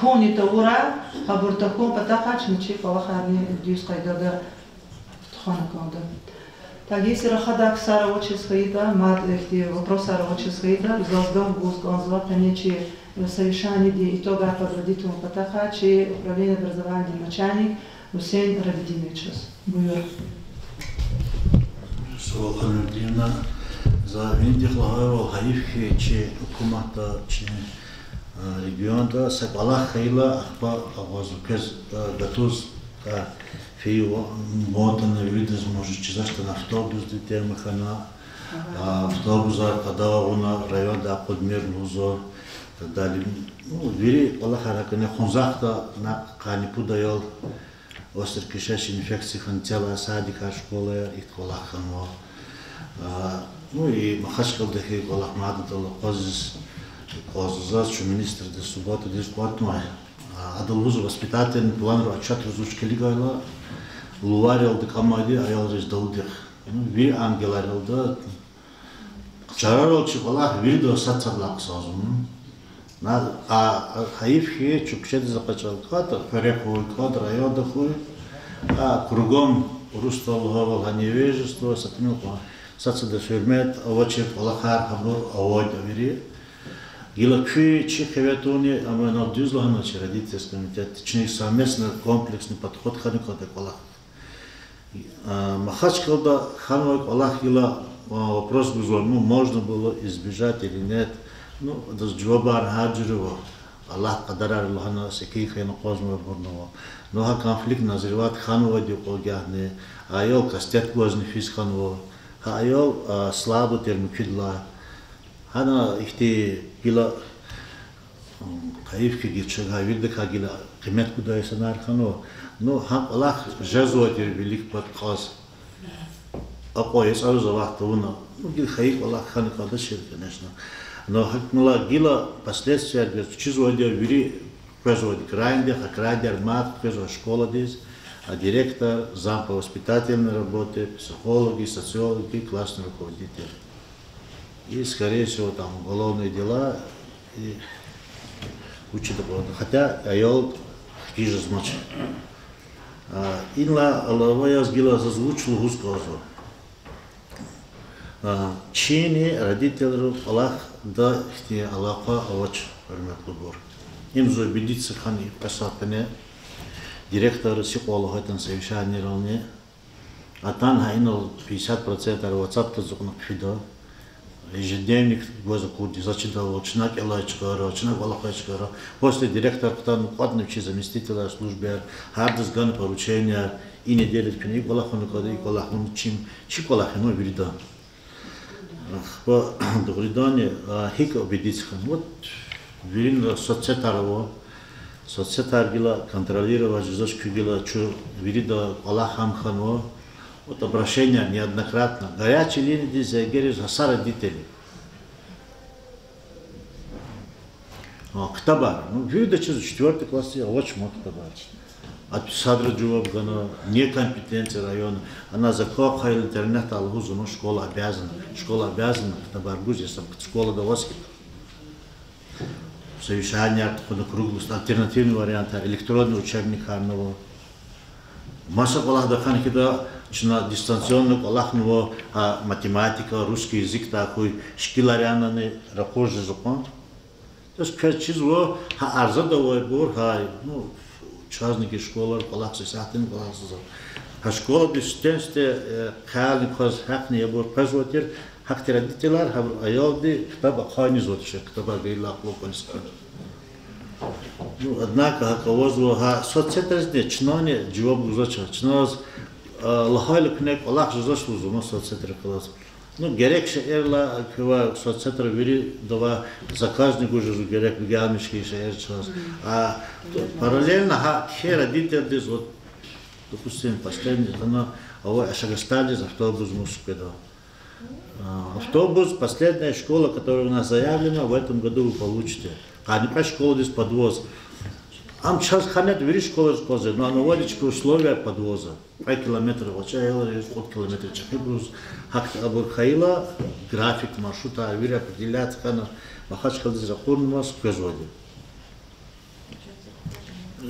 хьунни тавурай, гьабур тахьун патахъай чна чи кӀвалахарни дуьз къайдада тухвана кӀанда. Так, если рахадай ксар авачиз хьайитӀа, мад ихьтин вопросар авачиз хьайитӀа, заз гаф гуз кӀанзава къенин чи совещаниедин итогар подводить авун патахъай чи управление образованиедин начальник Гусейн Рабидиновичаз. Буюр. Сагъул, Ханум Нурдиновна, за винидихъ лагьайвал, гьайиф хьи, чи гьукуматда, чи, а, регионда са кӀвалах хьайила, ахпа акъвазва квез, а, гатуз, а, фейи ва-, ван атана виридаз, может, чизвачтӀани автобусдин тема хьана, а, автобусар къадагъа авуна, районда акъудмир лугьузва, так далее. Ну, вири кӀвалахар гьакӀни Хунзахда накь къанни пуд аял острокишечной инфекция хьана, целай садикар, школаяр, ихьтин кӀвалах хьанва. А, ну, и Махачкъалада хьайи кӀвалах мад адал акъвазиз, акъвазна заз, чун министрдиз, субботадиз кӀватӀнавай. А, ада лугьузва воспитательный планра отчётриз вуч килигайла, луваралди кӀамайди аялриз далудихъ. Ну, вири ангеларалди чарарал чи кӀвалах виридаз сад-садлай хъсанзава. На, а, а, гьайиф хьи, чун куьчедиз экъечӀайла кӀватӀа, хуьре хьуй, кӀватӀа районда хьуй, а, кругом урусдал лугьайвал, гьа невежество, са тӀимил кьван, сад-садаз гьуьрмет авачир кӀвалахар гьабур авайди я вири. Гила куь чи хиве тунни, амма инал дуьз лагьаначни родительский комитет, чна совместно комплексный подход хьана кӀанда кӀвалах. А, Махачкъалада хьанвай кӀвалах гила, а, вопрос гузва, ну, можно было избежать или нет. Ну, адаз жавабар гьар жуьре ава. Аллагьди кьадарар лагьана, секин хьайила акъвазнавайбурни ава. Ну, гьа конфликт назревать хьанвайди кьван гагьни, аял кастет гвазни физ хьанва. Гьа аял, а, слабый тир муькуьдалай. Гьана ихьтин гила, м, кайиф хьи гила чаз, гьа виридакай гила къимет гудай инсанар хьанва. Ну, гьа кӀвалах жезвай тир вилик пад кьаз. Акьван яцӀариз авахь тавуна. Ну, гила хайи кӀвалах хьана кӀанда чир, конечно. Но гьакӀ мала гила последствияр гваз чизвайди я вири къвезвайди крайнда, гьа крайдаяр мад къвезва школадиз, а директор, зам по воспитательной работе, психологи, социологи, классный руководитель. И, скорее всего, там уголовные дела, и вучиз аквада, хотя аял хкиз жезмач. А, инлай алава яз гила заз вуч лугьуз кӀанзава. А, чини родителрин кӀвалахда ихьтин алакъа авач, гьуьрметлубур. Им зун убедиться хьана и кьве сятда къене директорриз гьикьван лагьайтӀани совещаниерални. Атана гьа инал пятьдесят процентар WhatsApp-даз ацукьна хъфида. Ежедневник гваз акурди, заз чидайвал, чна кӀелай чкайра, чна кӀвалахай чкайра. После директор хтана кӀватӀна вичи заместителар, службаяр, гьардаз гана поручение, и неделяда куьне и кӀвалах авуна кӀанда, и кӀвалах авуна, чим, чи кӀвалах я вирида. Ахпа дугъриданни, а, гьикӀ убедиться хьана? Вот, виринра соцсетар ава. Соцсетар гила контролировать жезвач куь гила, чун вирида кӀвалах гьам хьанва. Вот обращение неоднократно. Горячей линиядиз эгер са родитель. А, ктабар. Ну, вирида чизва четвёртый классдиз авач ман ктабар. А садра жаваб гана, некомпетенция района. Ана за кӀвалахал интернетда лугьузва, школа обязана. Школа обязана ктабар гуз, если школада аваз хьи. Совещанияр тухвана, круглый стол, альтернативный вариантар, электронный учебникарни ава. Маса кӀвалах тахьана хьайила, чна дистанционно кӀвалахнава, а, математика, русский язык, тахьуй шикилар янани ракъур жезва кьван. То есть квез чизва, гьа арзада авайбур, гьа, ну, чазни гьа школара кӀвалахзава, сятдани кӀвалахзава. Гьа школадиз сифтени-сифте, э, хъелни кваз гьахьни ябур къвезвай тир, гьахьтин родителар, гьабур аялди ктаб ахъайна ийизвай тушир, ктабар гайила акьван кӀвализ хьана. Ну, однако гьакӀ авазва, гьа соцсетаризни чнани жаваб гузвач, чна, а, лагьайла куьне кӀвалах жезвач лугьузва ман соцсетрихъ галаз. Ну, герек шейэрилай квевай соцсетра вирида авай заказни гуз жезва, герек гелмиш хьайи шейэр чаз. А параллельно гьа кхьей родительдиз, вот, допустим, последний хьана авай Ашагасталдиз автобус мус къведа. А, автобус, последняя школа, которая у нас заявлена, в этом году вы получите. Къанни кьве школадиз подвоз. Ам чаз хьанвайди вири школайриз къвезва, но ана авайди чпи условия подвоза. Кьве километр гъвечӀи аялриз, кьуд километр чӀехибуруз, гьахьтин абур хьайила, график, маршрут, а вири определять хьана, Махачкъаладиз ракъурнамаз къвезвайди.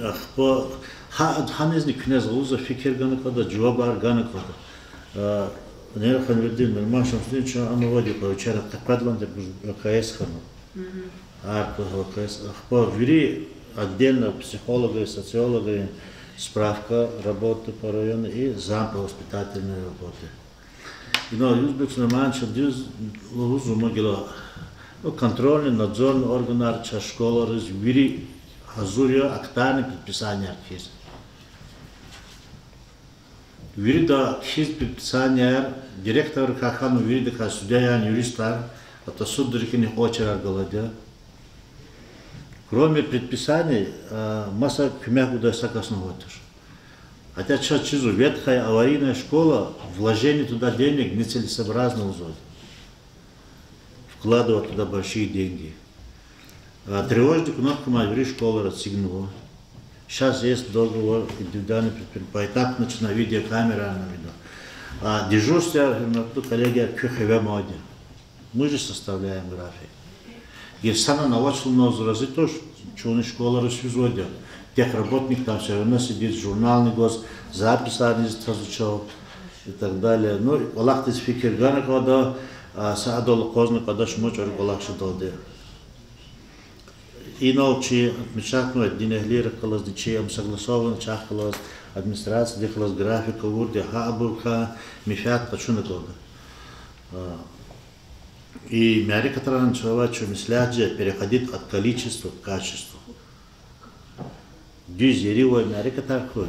Ахпа гьа, гьанизни куьне за лугьузва фикир гана кӀанда, жавабар гана кӀанда. А, Нераханвидин Мирман Шамсудинович, ам авайди кьван вичера къекъведланди гуз ВКС хьана. Гьар кӀвалах ВКС, ахпа вири отдельно психологрин, социологрин справка, работа по району и зам по воспитательной работе. Инал Юзбек Сулеймановича дуьз лугьузва, ма гила, ну, контрольный, надзорный органар чаз школайриз вири гьазур я ахтарни предписанияр кхьиз. Вирида кхьиз предписанияр, директоррикай хьана виридакай, судьяяр, юристар, гьатта суддин рикӀин очередьар галайди я. Кроме предписаний, а, маса куьмек гудай са касни авайди туш. Хотя чаз чизва ветхая аварийная школа, вложение туда денег нецелесообразно лугьузва. Вкладывать туда большие деньги. А, тревожный кнопка мад вири школайра эцигнава. Сейчас есть договор индивидуальный предпри-, поэтапно чна видеокамерани видео. А дежурствояр, гьуьрметлу коллегияр, куь хиве мад я. Мы же составляем график. Гьар санани авач лугьуз рази туш, чун школайриз физвайди я. Техработник там всё равно сидит, журнални гваз, записьарни ийиз тазвачал и так далее. Ну, кӀвалахдиз фикир гана кӀанда, а, садал акъвазна кӀанда шумуд чӀуру кӀвалах жедалди. Инал чи отмечатнавай динэгьлийрихъ галазни, чи ам согласованный чахъ галаз, администрациядихъ галаз график авурди, гьа абурукай менфят къачуна кӀанда. А, и мярекатрани чавай чун меслят жеда переходить от количества к качеству. Дуьз, яривай мярекатар хьуй.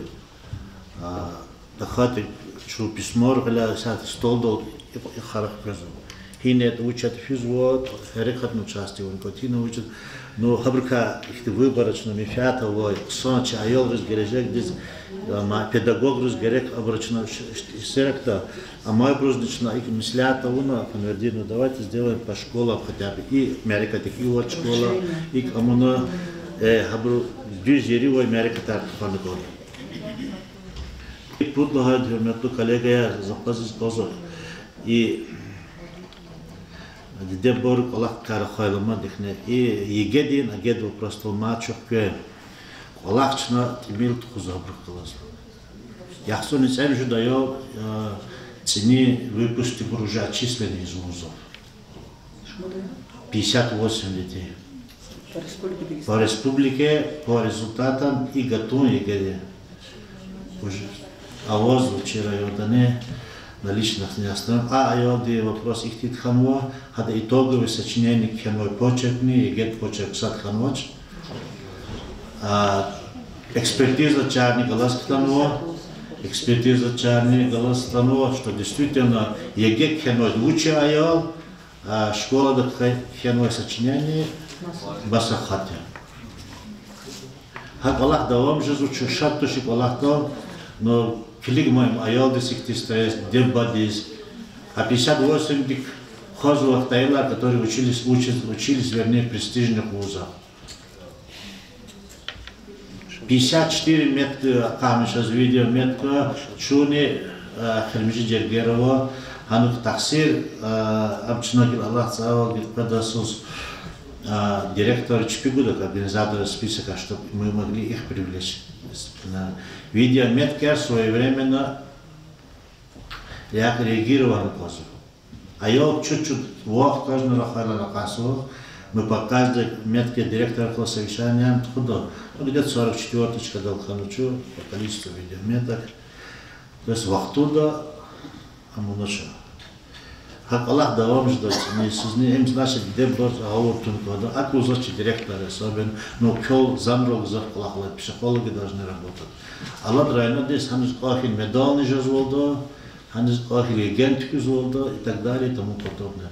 А, тахьайтӀа чун письмояр гъиляй, исятда столдал и, и харах къвезва. ГьинатӀа, вучатӀа физва, гьерекатна участвовать авун кӀанда, гьина вучатӀа. Ну, гьабурукай ихьтин выборочно менфят авай, хъсан чи аялриз, гележегдиз, ма, педагогриз герек абур чна ш-, ш-, исерекда, амайбурузни чна икӀ меслят авуна, Конвердиновна, давайте сделаем по школам хотя бы. И мярекатдик, и вад школа, икӀ амуна, э, гьабуру дуьз, яривай мярекатар тухвана кӀанда. И пуд лагьайди, гьуьрметлу коллегаяр, за кваз ийиз кӀанзава, и дидедин кӀвалахдикай рахайла мад ихьтин, и ЕГЭ-дин, ЕГЭ-дин вопросдал мад чухкве. КӀвалах чна тӀимил тухузва абурухъ галаз. ЯхцӀурни цӀемуьжуьд аял, э, цӀинин выпускдикбур уже отчислены из вузов. Пятьдесят восемь детей. По республике Дагестан. По республике, по результатам и гатун ЕГЭ-ди. Уже авазва чи райондани, на личностни ястран. А аялди вопрос ихьтин хьанва, гьада итоговый сочинение кхьенвай, почеркни, ЕГЭ-д почерк сад хьанвач. А, экспертизачарни галаз хтанва, экспертизачарни галаз хтанва, что действительно ЕГЭ кхьенвайди вуч я аял, а школада кхьенвай сочинение маса хатӀ я. Гьа кӀвалах давам жезва, чун шад туш и кӀвалахдал, но килигмайм аялдиз ихьтин стресс, диде-бубадиз. А пятьдесят восемьдик хозва вахтайлар, которые учились, учились, учились, вернее, в престижных вузах. Пятьдесят четыре метка, акъатмишаз видео метка, чунни, э, Эхиримжи Джергерова, гьанук тахсир, э, ам чна гила Аллагьди цаварай къведайла, э, директор чпи гуда, как организатор списока, чтоб мы могли их привлечь. Видео меткаяр своевременно реак-, реагировать авуна кӀанзава. Аял чуть-чуть вахт кваз рахайла акъатзава, мы по каждой метке директоррихъ галаз совещание тухуда, ну, где-то сорок четвёртый чкадал хьанва чун по количеству видеометок. То есть вахтунда амунач. Гьа кӀвалах давам жеда цӀинин йисуз, им значит диде-бубадиз гъавурда тун кӀанда, акӀ лугьузва чи директорри особенно, ну, квел занрал гзаф кӀвалах алай, психологи должны работать. Алад районда гьаниз кӀвахьин медални жезвалда, гьаниз кӀвахьин ЕГЭ-ни туькӀуьзвалда и так далее и тому подобное.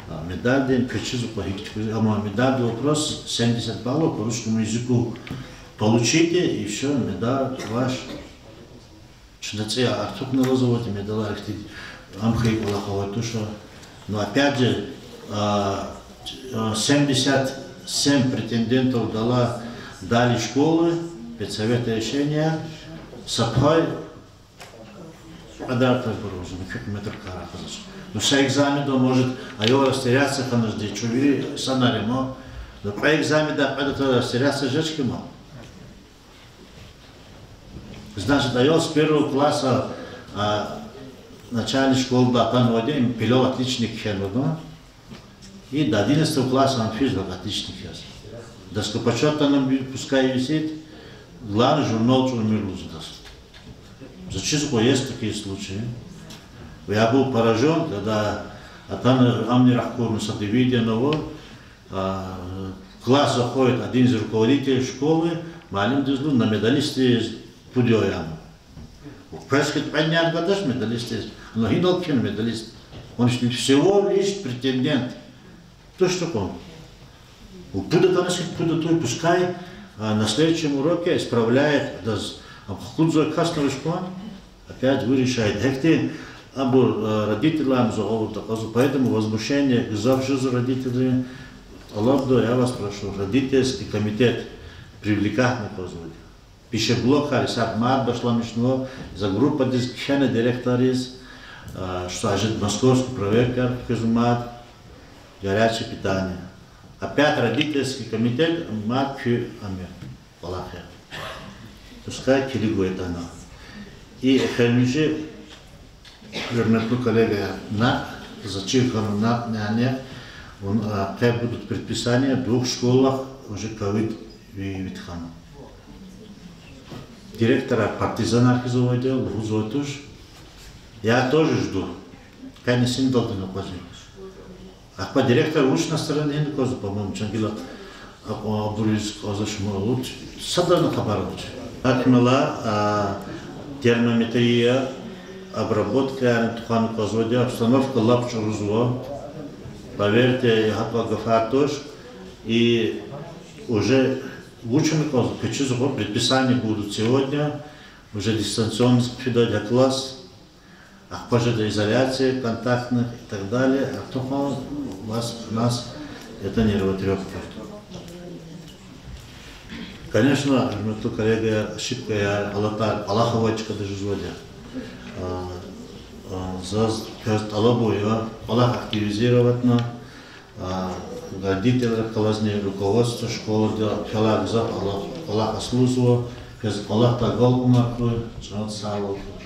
А медальдин квез чизва кьван гьикӀ туькӀуьз, амма медальдин вопрос, семьдесят баллов по русскому языку получите, и всё, медаль ваш. Чна цӀи артухна лугьузвайди медалар ихьтин, ам хьайи кӀвалах авай туш. Но опять же, а, семьдесят семь претендентов дала, дали школы, педсовета решение, са пай кьадар тайбур лугьузва, куь къимет ракай рахазвач. Ну, са экзаменда, может, аял растеряться хьанвайди, чун вири санарин ма. Но кьве экзаменда кьведатӀа растеряться жеч хьи ма. Значит, аял с первого класса, а, начальный школада атанвайди, пелел отличник кхьенвайди. И до одиннадцатого класса ам физва отличник яз. Доска почёта на нём пускай висит, главное, журнал чӀурмир лугьузвайди я. За чизва кьван, есть такие случаи. Я был поражён, когда атана, амни рахкурна, сада видео ава, а, в класс заходит один из руководителей школы, муаллимдиз лугьуз, на медалистдиз пуд ял яна. Квез хьи, кьвед яна гадач медалистдиз, но гьинал кхьена медалист? Он всего лишь претендент. Туш кьван. Пуд атана хьи, пуд атуй, пускай, а, на следующем уроке исправляет, адаз, а, хкудзавай кас авач кьван. Опять вы решаете. Гьахьтин абур, а, родителарни за гъавурда акьазва, поэтому возмущение гзаф жезва родителрин. ТӀалабда, я вас прошу, родительский комитет привлекать авуна кӀанзавайди. Пищеблокар исятда мад башламишнава, за группадиз кхьена директорриз, а, что ожидает московский проверка, квез мад горячее питание. Опять родительский комитет мад куь ами кӀвалах я. Пускай килигвайтӀа ана. И эхиримжи, гьуьрметлу коллега, накь, за чир хьана накь, яни, къе будут предписания, двух школах уже ковид выявить хьана. Директорар партизанар хьиз авайди я, лугьузвай туш. Я тоже жду. Къе нисинидалди аквазва. Ахпа директор вуч настроениедани аквазва, по-моему, чна гила Акьван абуриз кӀанзавач, ма лугьуз, садрани хабар авач. Гьакӏ хьайила, а, термометрия, обработкаярни тухвана кӀанзавайди я, обстановка лап чӀурузва. Поверьте, гьакьван гафар туш. И уже вучна кӀанзава, квез чизва, предписания будут сегодня, уже дистанционно хъфида гьа класс. Ахпа жеда изоляция контактных и так далее, артухан у вас, у нас это нервотрепка. Конечно, гьуьрметлу коллегаяр, ошибкаяр, гъалатӀар кӀвалах авай чкада жезвайди я. А, а, заз квез тӀалабун я кӀвалах активизироватьна, а, родителрихъ галазни руководство школада квелай гзаф кӀвалах, кӀвалах аслузва, квез кӀвалахда агалкьунар хьуй, чан сагъвал хьуй.